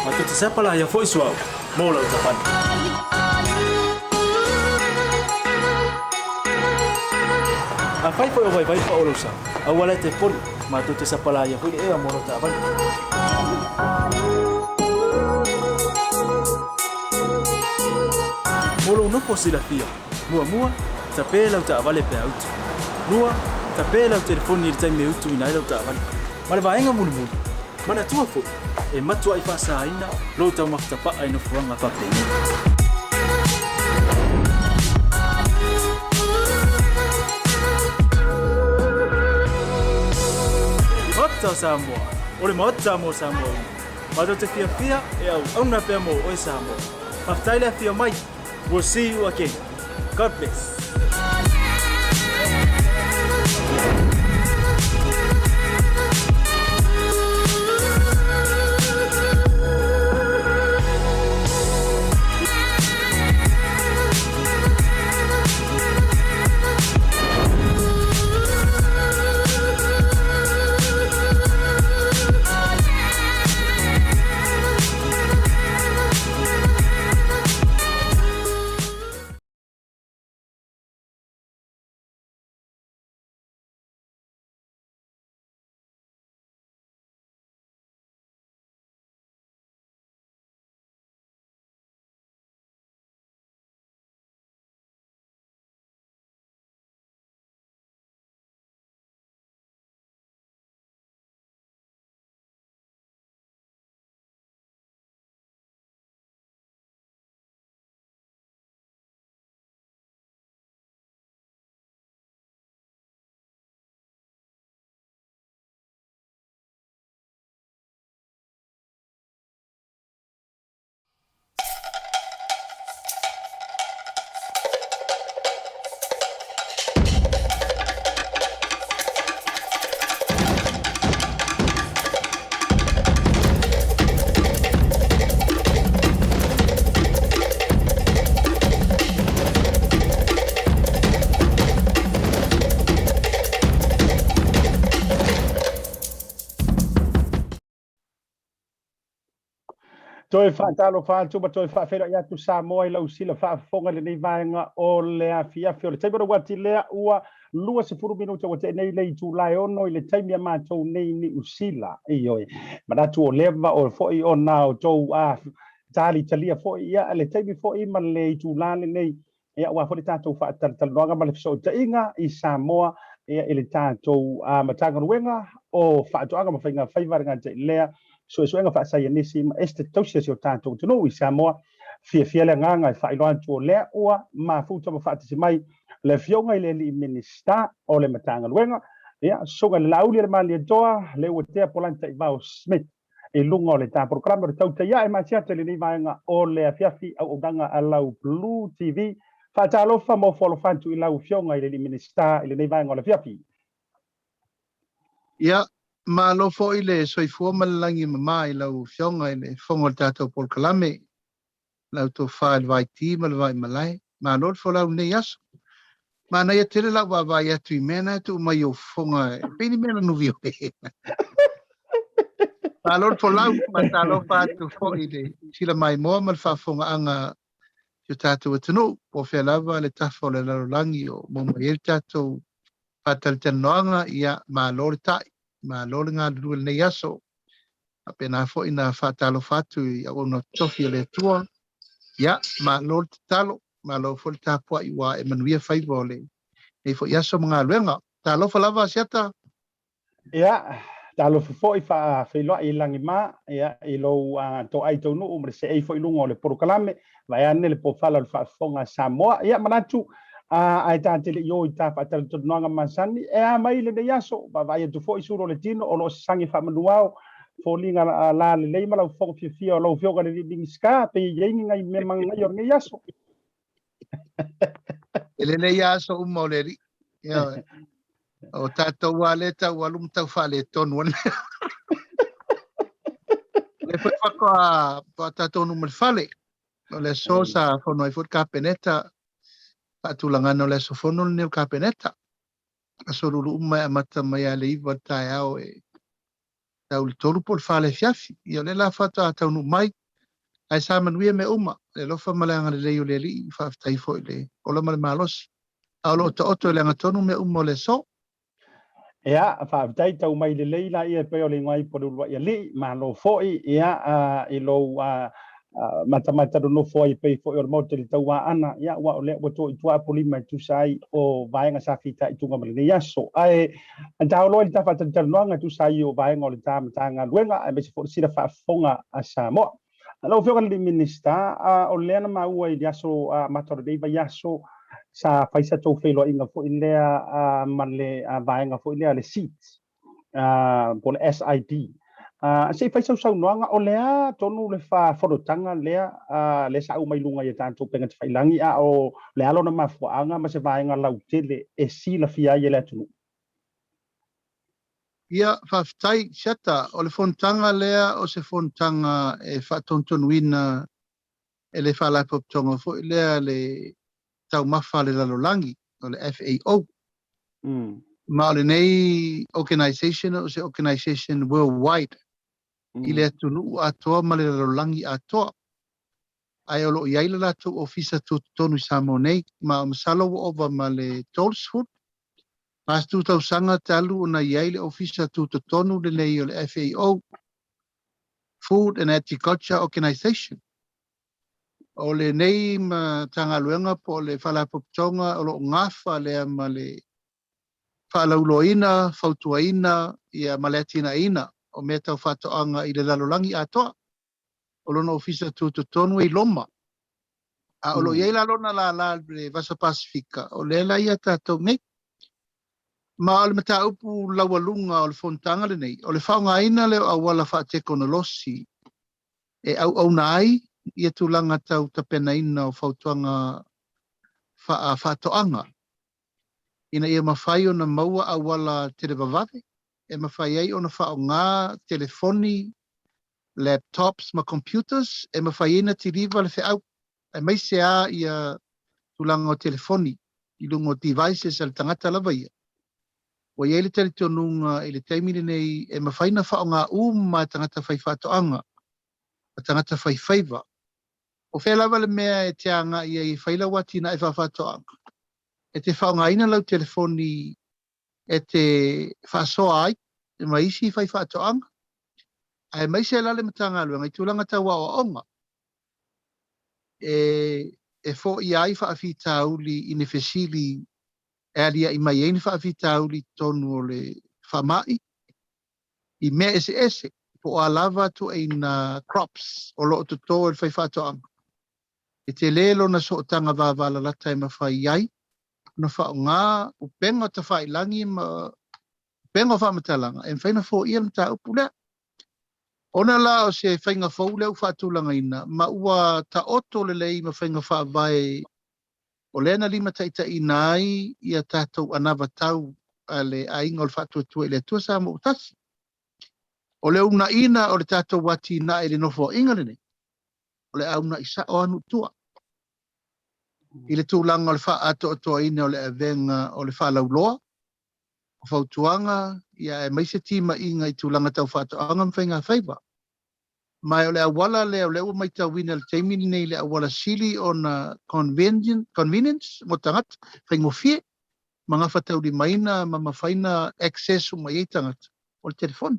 Matou te sapalaia foi suauu mo lau taavale. Afai foi o vaivai pao lou sa, aua la e te poli, matou te sapalaia foi le ea mo lau taavale. Mo lou nofo silafia, muamua, tape lau taavale pe a utu. Lua, tape lau telefoni i le taimi e utuina ai lau taavale. Ma le vaega mulimuli, manatua foi, e matuai faasaina lou taumafa tapaa i nofoaga faapenei. Maota o Samoa, o le Maota mo Samoa uma. Matou te fiafia e auauna pea mo oe Samoa. Faafetai le afio mai. We'll see you again. God bless. Toe faatalofa atu ma toe faafeiloai atu Samoa i lau sila faafofoga i lenei vaega o le afiafi o le taimi o le uati lea ua 20 minute ua tea nei le itula e 6 i le taimi a matou nei i Niu Sila. Ioe, manatu o leva o foi ona outou a talitalia foi ia le taimi foi ma le itula lenei ia aua foi le tatou faatalatalanoaga ma le fesootaiga i Samoa ia i le tatou Matagaluega o Faatoaga ma Faiga Faiva le gata i lea suesuega faasaienisi ma Esetete a si o tatou atunuu i Samoa. Fiafia le agaga e faailoa atu o lea ua mafuta ma faatasi mai le Afioga i le Alii Minisita o le Matagaluega, ia, Susuga i le Laauli a le Malietoa, Leuatea Polataivao Smith, i luga o le ta polokalame o le Tautai Ae Masiata i lenei vaega o le afiafi auaunaga a lau Blue TV. Faatalofa ma ofo alofa atu i lau Afioga i le Alii Minisita i lenei vaega o le afiafi. Ia, malo foi le soifua ma le lagi e mama i lau Afioga i le Fofoga o le tatou polokalame, lau tofa i le vaiti ma le vaimalae. Malo le folau i lenei aso. Manaia tele lau vaavaai atu i mea na e tuu mai i ou fofoga e pei ni mea na nuvi oe. Malo le folau, faatalofa atu foi i le sila maimoa ma le faafofogaaga i o tatou atunuu, po o fea lava le tafa o le lalolagi o maua mai ai le tatou faatalatalanoaga, ia malo le tai, malo le galulue i lenei aso. Faapena foi na faatalofa atu i auauna totofi a le Atua, ia malo le tatalo, malo foi le tapuai ua e manuia faiva o lenei foi aso ma galuega. Talofa lava Asiata. Ia, talofa foi faafeiloai i lagima, ia, i lou toai taunuu ma le seei foi i luga o le polokalame, vaeane le pofala o le faafofoga a Samoa. Ia, manatu, ae ta te le i o i ta faatalatalanoaga masani, e a mai lenei aso, vaavaai atu foi sulu o le tino o lo o sasagi faamanuao, foliga la lelei ma lau fofoga fiafia o lau Afioga i le Alii Minisita, pe i ai ni nai mea manaia o lenei aso. E lelei lava aso uma o le Alii. Ioe. O tatou lava lea e tau alu ma tau faaletonu ana. O lea foi faatoa tatou nu ma le fale. O le aso sa fono ai foi le Kapeneta, faatulagana o le aso fono lenei o le Kapeneta. Aso lulu uma e amata mai lava i le 9 i le taeao e tau i le 3 po o le 4 i le afiafi. Ia o lea la faatoa taunuu mai, ae sa manuia mea uma, le alofa ma le agalelei o le Alii, faafetai foi i le ola ma le malosi. A o lo o taoto i le agatonu mea uma o le aso. Ia, faafetai tau mai lelei laia e pei o le igoa ipu o le uluai alii, malo foi ia i lou matamata nonofo ai e pei foi o le Maota i le tauaana, ia aua o lea ua to i tua Apolima e tusa ai o vaega sa fitaituga ma lenei aso. Ae taolo ai le ta faatalatalanoaga e tusa ai o vaega o le ta Matagaluega aemaise foi o le sila faafofoga a Samoa. Lau Afioga i le Minisita, o lea na maua i le aso amata o lenei vaiaso, sa fai sa tou feiloaiga foi lea ma le vaega foi lea le SEED, po o le SID. Se i fai sau saunoaga, o le a tonu le fonotaga lea, lea sa aumai i luga i a tatou upega tafailagi, a o le a lona mafuaaga ma se vaega lautele e silafia ai e le atunuu? Ia, faafetai Siata. O le fonotaga lea o se fonotaga e faatonutonuina e le Faalapotopotoga foi lea le Taumafa a le Lalolagi, o le FAO. Ma o lenei organization o se organization worldwide i le atunuu atoa ma le lalolagi atoa. Ae o lo o i ai le latou ofisa tutotonu i Samoa nei, ma masalo ua ova ma le 30 40 tausaga talu ona i ai le Ofisa Tutotonu lenei o le FAO, Food and Agriculture Organization. O lenei Matagaluega po o le Faalapotopotoga o lo o gafa lea ma le faalauiloaina, fautuaina ia ma le atinaeina o mea tau faatoaga i le lalolagi atoa. O lona Ofisa Tutotonu e i Roma. A o lo o i ai la lona lālā i le Vasa Pasefika, o lea la ia tatou nei. Ma o le mataupu laualuga o le fonotaga lenei, o le faaaogaina lea o auala faatekonolosi e auauna ai ia tulaga tau tapenaina o fautuaga faa-faatoaga ina ia mafai ona maua auala televavave e mafai ai ona faaaoga telefoni laptops ma computers e mafai ai ona kiliva le feau, aemaise lava ia tulaga o telefoni i luga o devices a le tagata lava ia. Ua i ai le talitonuga i le taimi lenei e mafai ona faaaoga uma e tagata faifaatoaga. ma tagata faifaiva. O fea lava le mea e te agai ai e fai lau atinae faafaatoaga, e te faaaogaina lau telefoni e te faasoa ai ma isi faifaatoaga, aemaise la le Matagaluega i tulaga tau aoaoga e foia ai faafitauli i ni fesili e aliaʻi mai ai ni faafitauli i totonu o le faamai i mea eseese po o a lava ituaiga crops o lo o toto e le faifaatoaga. E tele lona sootaga vavalalata e mafai ai ona faaaoga upega o tafailagi ma upega o faamatalaga e mafai ona foia le mataupu lea. Ona la o se faiga fou lea ua faatulagaina ma ua taoto lelei ma faiga faavae o lea na limataitaiina ai ia tatou anavatau a le Aiga o le Faatuatua i le Atua Samoa ua Tasi. O le uunaina o le tatou atinae i le Nofoaiga lenei, o le a uunai sao lava nuu tua i le tulaga o le faaatoatoaina o le avega o le faalauloa, o fautuaga, ia aemaise timaiga i tulaga tau faatoaga ma faigafaiva. Ma o le auala lea o lea ua matauina i le taimi lenei le auala sili ona convenience mo tagata, faigofie ma gafataulimaina ma mafai ona access uma i ai tagata, o le telefoni.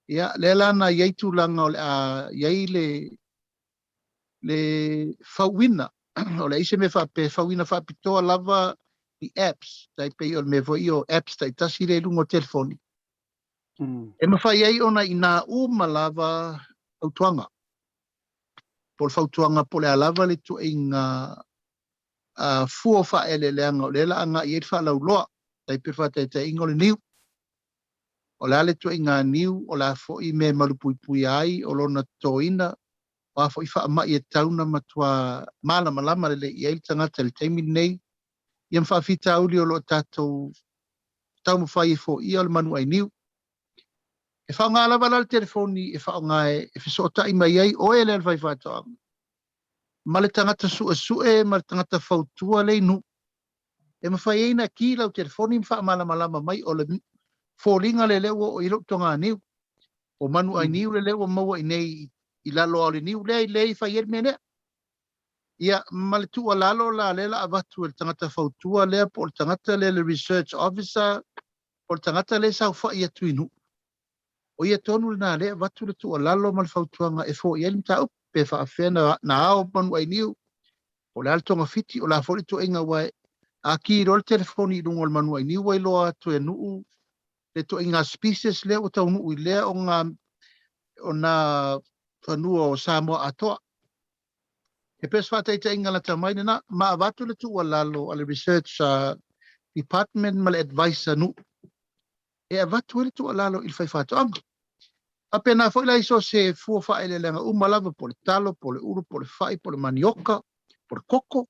Ia, lea la na i ai tulaga o le a i ai le le fauina, o le a i ai se mea faapea, fauina faapitoa lava i apps, tai pei o le mea foi o apps taitasi lea i luga o telefoni. E mafai ai ona inā uma lava fautuaga, po o le fautuaga po o le a lava le ituaiga fua o faaeleeleaga o lea o le a agai i ai le faalauloa, tai pei o le faataitaiga o le niu. O le a le ituaiga niu, o le a foi mea e malupuipuia ai o lona totoina, o a foi faamai e tatau ona matua malamalama lelei i ai le tagata i le taimi lenei, ia ma faafitauli o lo o tatou taumafai e foia o le manuai niu. E faaaoga lava la le telefoni e faaaoga e fesootai mai ai oe lea le faifaatoaga ma le tagata suesue ma le tagata fautua le i nuu. E mafai ai ona ki lau telefoni ma faamalamalama mai o le foliga lea lea ua oo i ai lou toganiu. O manuai niu lea lea ua maua i nei i lalo o le niu lea i le i fai ai le mea lea. Ia, ma le tuualalo la lea la avatu e le tagata fautua lea po o le tagata lea le research officer po o le tagata lea e saofai atu i nuu. O ia tonu lena lea e avatu le tuualalo ma le fautuaga e foia ai le mataupu, pe faafefea na ao manuai niu, po o le a le togafiti, o le a foi le ituaiga aua a ki loa le telefoni i luga o le manuai niu ua iloa atu e nuu le ituaiga species lea ua taunuu i lea o o nā fanua o Samoa atoa. E pei o se faataitaiga lata mai lena, ma avatu le tuualalo a le research department ma le advice a nuu e avatu ai le tuualalo i le faifaatoaga. Faapena foi la i so o se fua faaeleeleaga uma lava, po o le talo, po o le ulu, po o le fai, po o le manioka, po o le koko,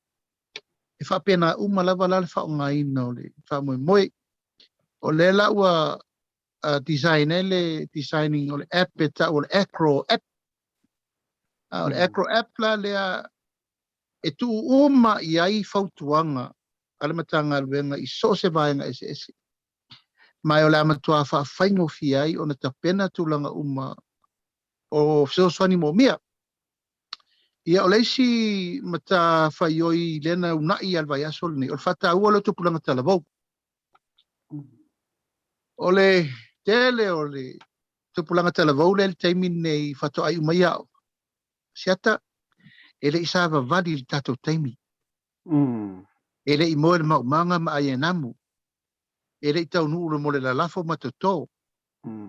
e faapena uma lava la le faaaogaina o le faamoemoe. O lea la ua design ai le designing o le app e tau o le Acro app. A o le Acro app la lea e tuu uma i ai fautuaga a le Matagaluega i so o se vaega eseese. Ma o le a matua faafaigofie ai ona tapena tulaga uma o fesoasoani moomia. Ia, o le isi matafaioi lea na uunai i le vaiaso lenei, o le faataua o le tupulaga talavou. O le tele o le tupulaga talavou lea i le taimi lenei faatoa iu mai aoga, Asiata, e le i savavali i le tatou taimi. E le i moe le maumaga ma ai e namu. E le i taunuu le mo le lalafo ma toto.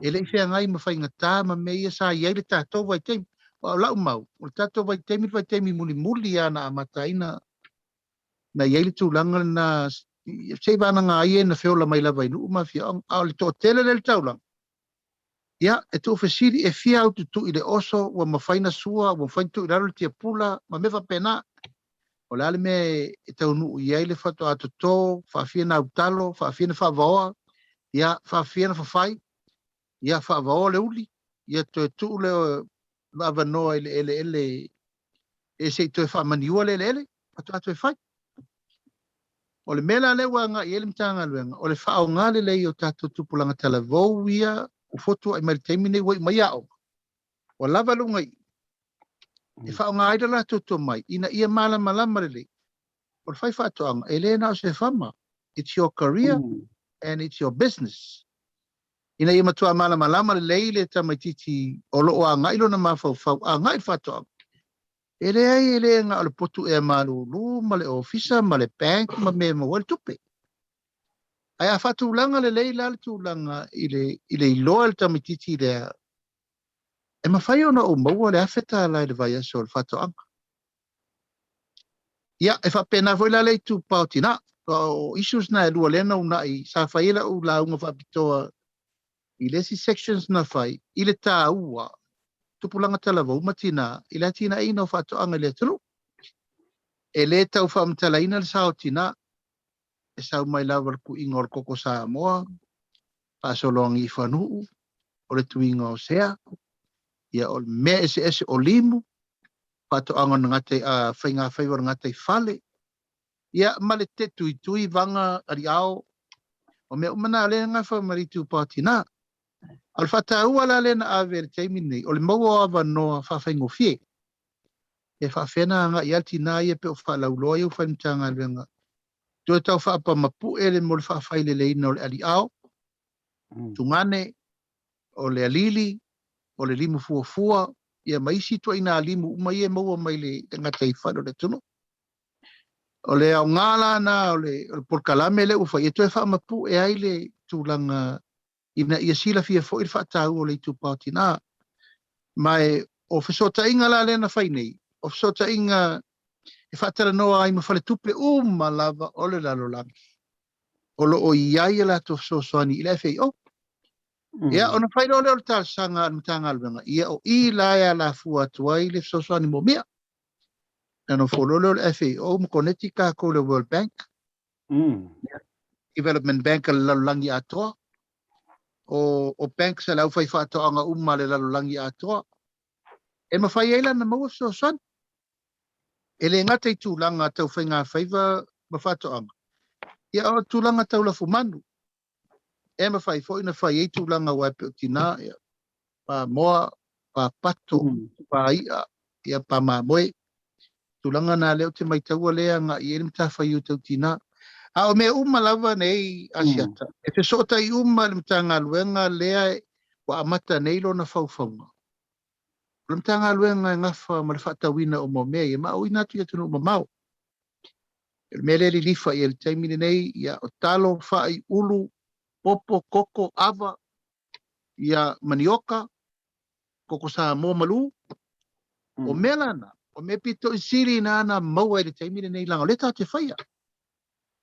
E le i feagai ma faigata ma mea ia sa i ai le tatou vaitaimi. Aua o lau mau, o le tatou vaitaimi le vaitaimi mulimuli lava na amata ai na na i ai le tulaga lena se i vanaga ai e na feola mai lava i nuu ma afioaga. A o le toatele lea i le taulaga, ia, e tuufesili e fia aututu i le oso ua mafai na sua, ua mafai na tuu i lalo le tiapula ma mea faapena. O le a le mea e taunuu i ai le faatoa toto, faafia na autalo, faafia na faavaoa, ia, faafia na fafai, ia, faavaoa le uli, ia toe tuu le avanoa i le eleele e se i toe faamaniua le eleele, faatoa toe fai. O le mea la lea ua agai i ai le Matagaluega, o le faaaoga lelei o tatou tupulaga talavou ia ua fotuai mai i le taimi lenei ua iu mai aoga, ua lava le ugai'i. E faaaoga ai le latou tomai ina ia malamalama lelei. O le faifaatoaga, e le na o se fama. It's your career and it's your business. Ina ia matua malamalama lelei le tamaitiiti o lo o agai lona mafaufau agai i le faatoaga. E leai, e le na o le potu ea malulu ma le ofisa ma le bank ma mea e maua ai le tupe. Ae a faatulaga lelei la le tulaga i le, i le iloa e le tamaitiiti lea, e mafai ona ou maua le $1,000 i le vaiaso o le faatoaga. Ia, e faapena foi la le itupa o tinā. O issues na e lua lea na uunai, sa fai ai lau lauga faapitoa i le isi sections na fai i le taua tupulaga talavou ma tinā i le atinaeina o faatoaga i le atunuu. E le tau faamatalaina le sao o tinā, e sau mai lava le tuiga o le koko Samoa, faasoloagi i Fanuu, o le tuiga o sea, ia o le mea eseese o limu, faatoaga o le gatai, faigafaiva o le gataifale, ia ma le te tuitui vaga aliao, o mea uma na lea e gafa ma le itupa o tinā. A o le faataua la lea na ave i le taimi lenei, o le maua o avanoa faafaigofie. E faafefea ona agai lava le tinā ia pe o faalauloa ia ua fai i le Matagaluega. Toe tau faapamapue le mo le faafaileleina o le aliao, tugane, o le alili, o le limu fuafua, ia ma isi ituaiga limu uma ia e maua mai le gataifale o le atunuu. O le aoga la na o le polokalame lea ua fai e toe faamapue ai le tulaga ina ia silafia foi le faataua o le itupa o tinā. Ma e o fesootaiga la lea na fai nei, o fesootaiga e faatalanoa ai ma faletupe uma lava o le lalolagi o lo o i ai a latou fesoasoani i le FAO. Ia, ona fai loa lea o le talosaga a le Matagaluega, ia o i la e alafua atu ai le fesoasoani moomia. Na nofo loa lea o le FAO ma koneti tatou i le World Bank, Development Bank a le lalolagi atoa, o banks a le aufaifaatoaga uma a le lalolagi atoa, e mafai ai la ona maua fesoasoani. E le gata i tulaga tau faigafaiva ma faatoaga, ia o tulaga tau lafumanu, e mafai foi ona fai ai tulaga aua e pei o tinā, ia, pa moa, pa pato, pa i'a, ia, pa mamoe. Tulaga na lea ou te maitaua lea agai i ai le matafaioi tau tinā. A o mea uma lava nei Asiata, e fesootai uma i le Matagaluega lea ua amata nei lona faufauga. O le Matagaluega e gafa ma le faatauina uma o mea ia, ma auina atu i atunuu mamao. O le mea lea e lilifa i ai i le taimi lenei, ia, o talo, fai, ulu, popo, koko, ava, ia, manioka, koko Samoa malū. O mea la na, o mea pito i sili na na maua i le taimi lenei leaga o lea tatou te faia.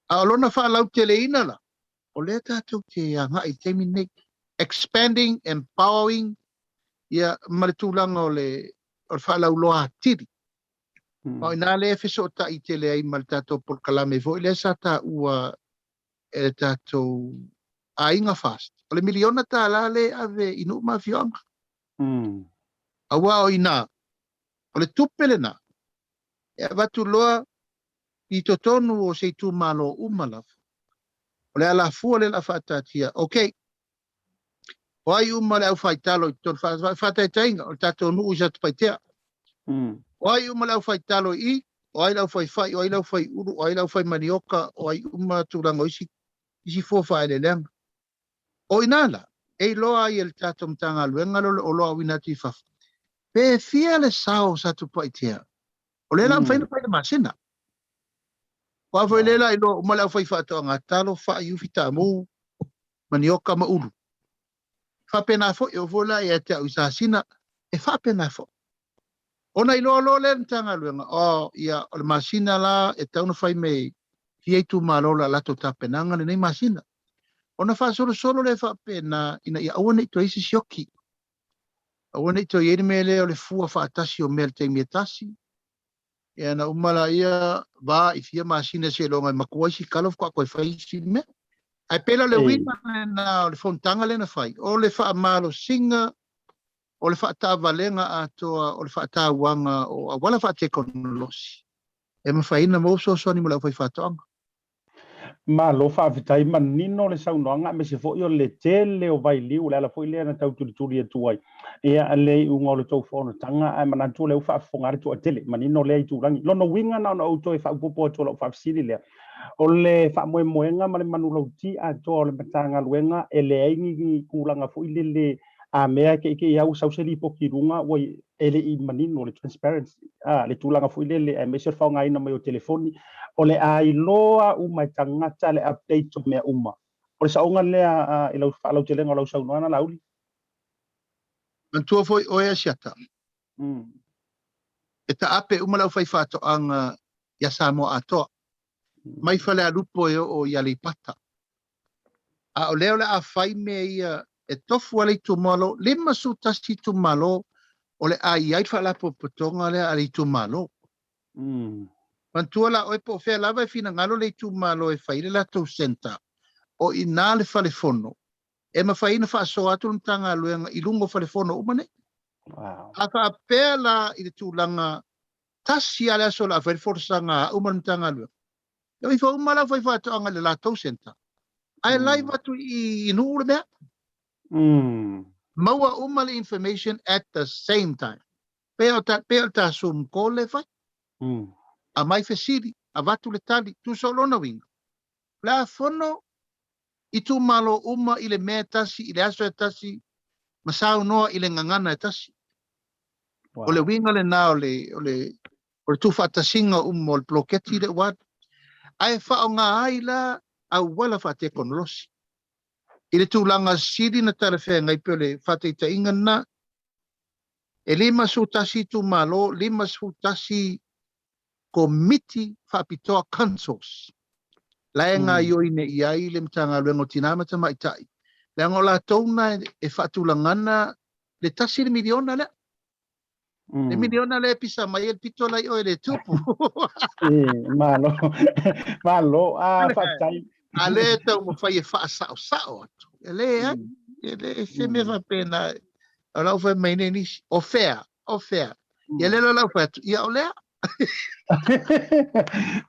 A o lona faalauteleina la, o lea tatou te agai i le taimi lenei. Expanding, empowering, ia, ma le tulaga o le, o le faalauloa atili. Ma o ina lea e fesootai tele ai ma le tatou polokalame foi lea sa taua e le tatou Aiga FAST. O le miliona tala lea e ave i nuu ma afioaga. Aua o ina, o le tupe lena, e avatu loa i totonu o se itumalo uma lava. O le alafua lea o le a faataatia. Okay, o ai uma le aufaitalo i totonu, faataitaiga, o le tatou nuu i Satupaitea. O ai uma le aufaitalo i i, o ai le aufaifai, o ai le aufaiulu, o ai le aufaimanioka, o ai uma tulaga o isi, isi fua faaeleeleaga. O ina la, e iloa ai e le tatou Matagaluega lea o le oloa auina atu i fafo, pe fia le sao o Satupaitea. O lea la mafai ona fai le masina. Aua foi lea la iloa uma le aufaifaatoaga talo, fai, ufi, taamu, manioka ma ulu. E faapena foi, e oo foi la ia te au i Sasina, e faapena foi. Ona iloa loa lea e le Matagaluega, oh, ia, o le masina la e tatau ona fai mai fia itumalo la latou tapenaga lenei masina. Ona faasolosolo lea faapena ina ia aua ne i toe i ai se sioki. Aua ne i toe i ai le mea lea o le fua faatasi o mea i le taimi e tasi. Ia ona uma laia va i fia masina seiloga e matua isi talo faatoa toe fai isi mea. Ae pei la o le uiga lena o le fonotaga lea na fai, o le faamalosiga o le faataavalega atoa o le faatauaga o auala faatekonolosi e mafai ai ona maua fesoasoani mo le aufaifaatoaga. Malo faafetai manino le saunoaga aemaise foi o le tele o vailiu o le ala foi lea na tau tulituli atu ai ia le iuga o le tou fonotaga ae manatu o lea ua faafofoga le toatele manino lea itulagi. Lona uiga na ona ou toe faaopoopo atu o lau faafesili lea o le faamoemoega ma le manulauti atoa o le Matagaluega e leai ni tulaga foi lele a mea te i te i lava ua sau se lipoti i luga ua e le i manino le transparency, a, le tulaga foi lele aemaise o le faaaogaina mai o telefoni, o le a iloa uma e tagata le update o mea uma. O le saoga lea i lau faalautelega o lau saunoaga Laauli? Manatua foi oe Asiata, e taape uma le aufaifaatoaga ia Samoa atoa, mai Falealupo e oo i Aleipata. A o lea o le a fai mea ia e tofu a le itumalo, 51 itumalo o le a i ai le faalapotopotoga lea a le itumalo. Manatua la oe po o fea lava e finagalo le itumalo e fai le latou centre, o i ina le fale fono e mafai ona faasoa atu le Matagaluega i luga o fale fono uma nei. A faapea la i le tulaga tasi lava le aso o le a fai le folasaga a au ma le Matagaluega, E o ifo uma le aufaifaatoaga i le latou centre, ae live atu i Nuu le mea. Maua uma le information at the same time. Pei o ta, pei o le ta Zoom call le fai. Aumai fesili, avatu le tali, tusa o lona uiga. O le a fono itumalo uma i le mea e tasi, i le aso e tasi, ma saunoa i le gagana e tasi. O le uiga lena o le, o le, o le tuufaatasiga uma o le poloketi lea ua alu. Ae faaaoga ai la auala faatekonolosi i le tulaga sili na talafeagai pei o le faataitaiga lena. E 51 itumalo, 51 komiti faapitoa councils la e gaoioi nei i ai le Matagaluega o Tina ma Tamaitai, leaga o latou na e faatulagana le tasi le miliona lea. Le miliona lea e pisa mai ai le pito la i oe le tupu. Malo. Malo. Ah, faafetai. A lea e taumafai e faasaosao atu. E leai, e le se mea faapena. O lau fai mai nei nisi, o fea, o fea. Ia lea la lau fai atu, ia o lea.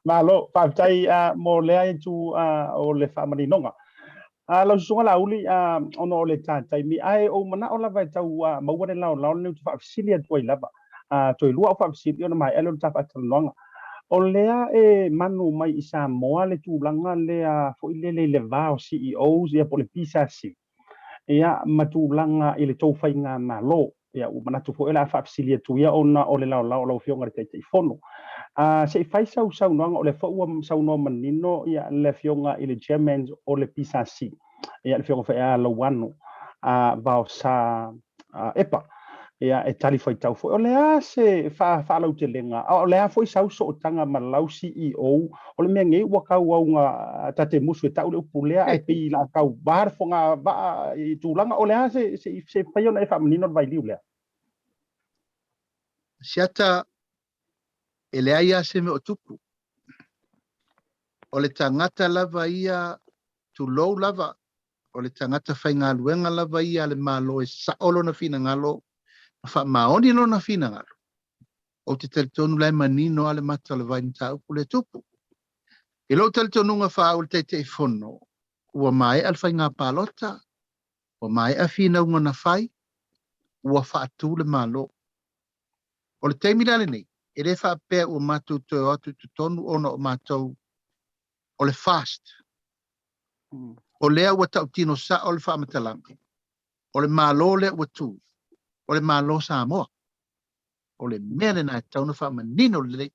Malo, faafetai mo lea itu o le faamaninoga. Lau Susuga Laauli, ona o le ta taimi, ae ou manao lava e tau maua le laolao lenei ou te faafesili atu ai lava. Toe lua au faafesili ona maea lea o le ta faatalanoaga. O lea e manu mai i Samoa le tulaga lea foi lele i le va o CEOs ia po o le PSC ia ma tulaga i le tou faigamalo. Ia, ua manatu foi o le a faafesili atu ia ona o le laolao o lau Afioga i le Taitaifono. Se i fai sau saunoaga, o lea foi ua saunoa manino ia le Afioga i le Chairman o le PSC, ia le Afioga foi ia Lauano Vaosa Epa, ia e talifuaitau foi. O le a se faalautelega, a o le a foi sau sootaga ma lau CEO, o le mea nei ua tau auga ta te musu e tau le upu lea, ae pei la tau va le fogavaa i tulaga, o le a se se mafai ona e faamanino le vailiu lea? Siata, e leai lava se mea o tupu. O le tagata lava ia, tulou lava, o le tagata faigaluega lava ia a le Malo e sao lona finagalo ma faamaoni lona finagalo. Ou te talitonu la e manino lava le mata o le vai mataupu lea e tupu. I lou talitonuga faa-au le Taitaifono, ua maea le faiga palota, ua maea finauga na fai, ua faatu le Malo. O le taimi la lenei, e le faapea ua matou toe o atu i totonu ona o matou o le fast. O lea ua tautino sao le faamatalaga, o le Malo lea ua tu, o le Malo Samoa. O le mea lena e tatau ona faamanino lelei.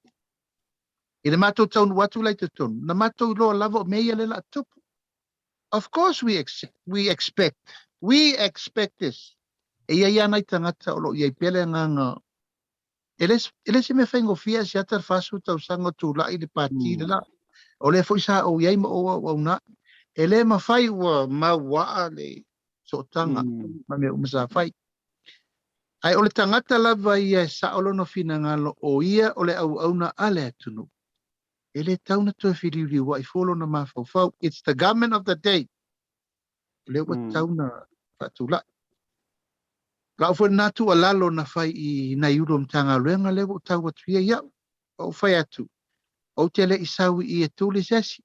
I le matou taunuu atu la i totonu, na matou iloa lava o mea ia lea o le a tupu. Of course we, we expect, we expect this. E i ai lava nai tagata o lo o i ai pea le agaga, e le, e le se mea faigofie ae siata le 40 tausaga o tulai le pati le la. O lea foi sa ou i ai ma ou auauna ai. E le mafai ua mauaa le sootaga ma mea uma sa fai. Ae o le tagata lava ia e sao lona finagalo o ia o le auauna a le atunuu, e le tatau ona toe feliuliuai fua lona mafaufau. It's the government of the day. O lea ua tatau ona faatulai. O lau foi lena tuualalo na fai i nai Ulu o Matagaluega lea ua ou tau atu ia ia'u. Ou fai atu, ou te le i sau i i e tuli se isi.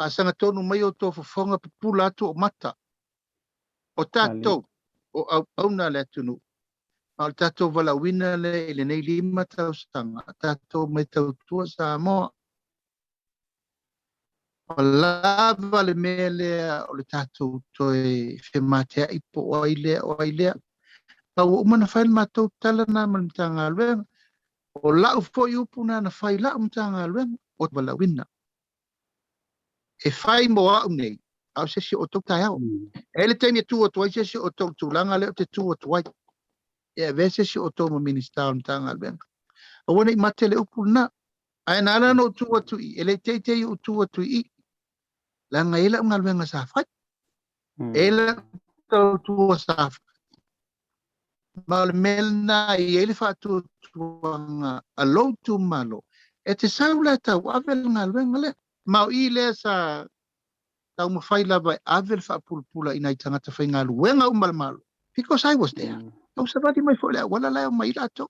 Faasagatonu mai outou fofoga pupula atu o mata. O tatou, o auauna a le atunuu, ma o le tatou valaauina lea i lenei 5 tausaga, tatou mai tautua Samoa. Ua lava le mea lea o le tatou toe femateai po o ai lea o ai lea. Ma ua uma ona fai le matou tala na ma le Matagaluega. O lau foi upu na na fai i lau Matagaluega o valaauina. E fai mo au nei, a o se isi o outou taeao. E i ai le taimi e tu atu ai se isi o outou i le tulaga lea ou te tu atu ai. E avea se isi o outou ma Minisita o le Matagaluega. Aua ne i mate le upu lena. Ae na ala ona ou tu atu i i, e le i teitei ou tu atu i i, leaga e i ai lau galuega sa fai. E i ai lau tautua sa fai. Ma o le mea lena e i ai le faatuatuaga a lou itumalo, e te sau la e tauave le galuega lea. Ma o i lea sa taumafai lava e ave le faapulapula i nai tagata faigaluega uma a le Malo. Because I was there. Tau savali mai foi i le auala la e omai ai latou.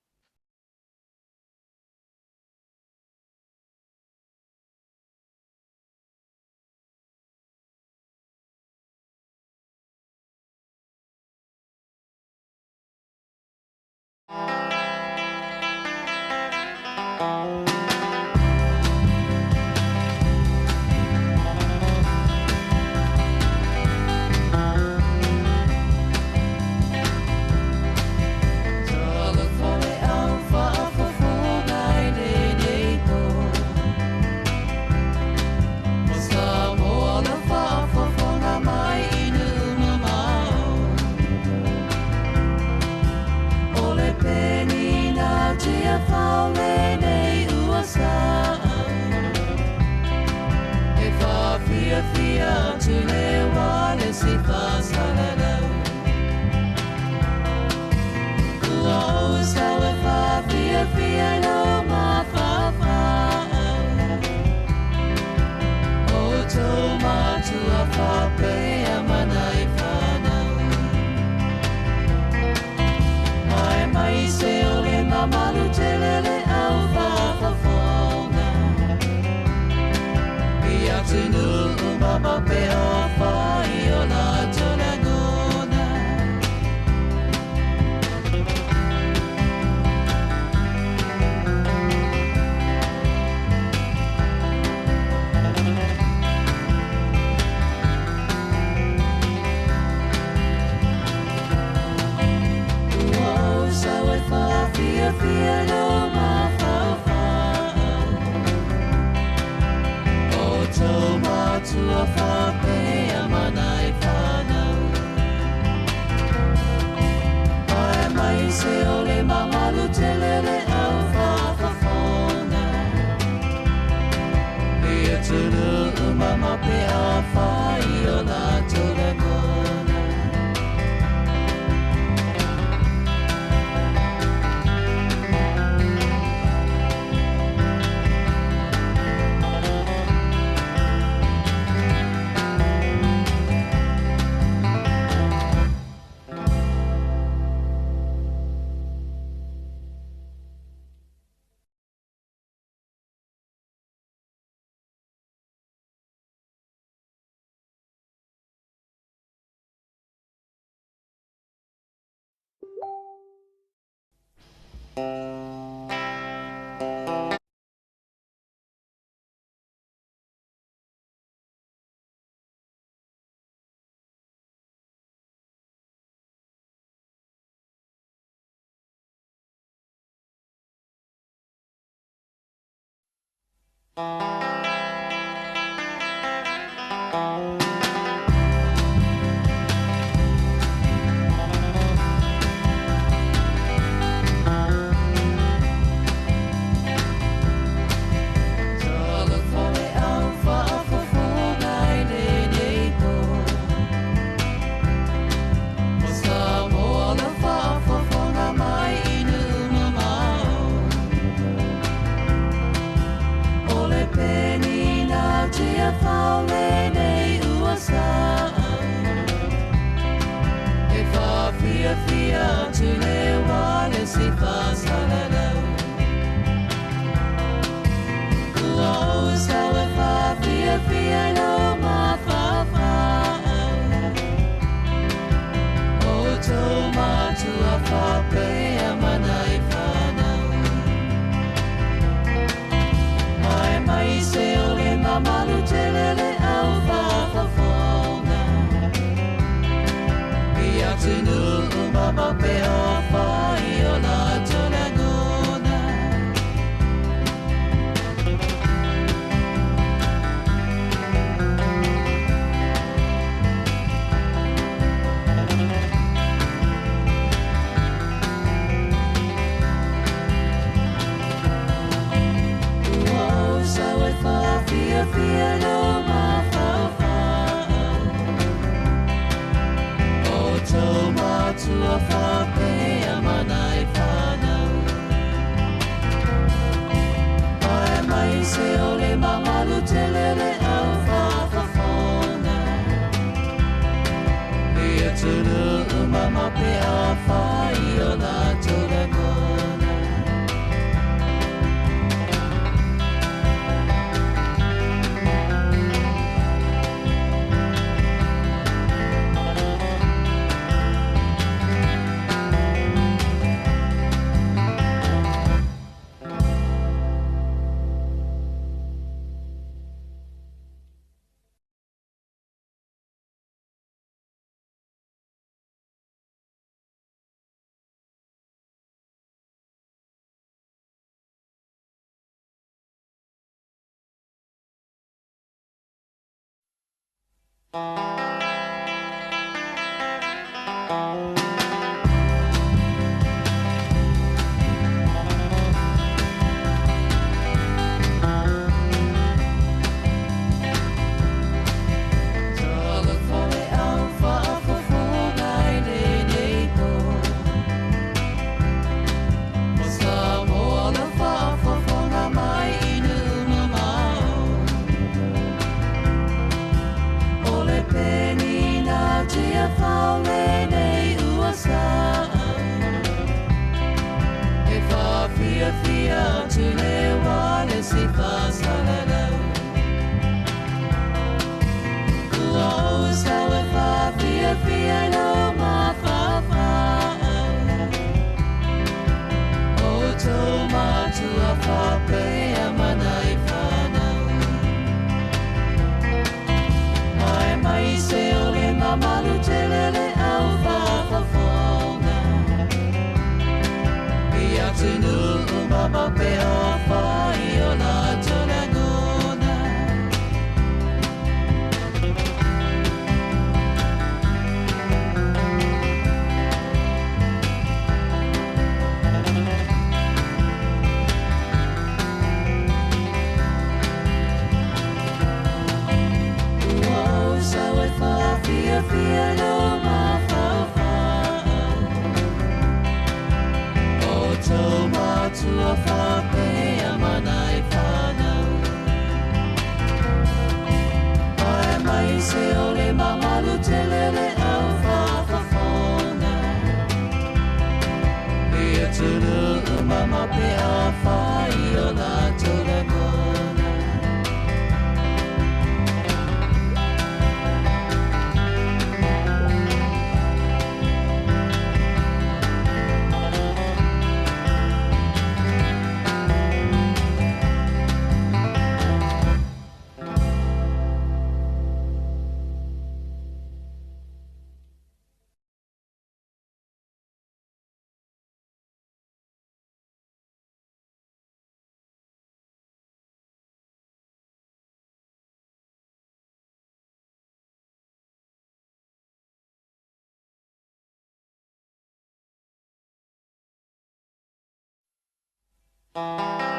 Thank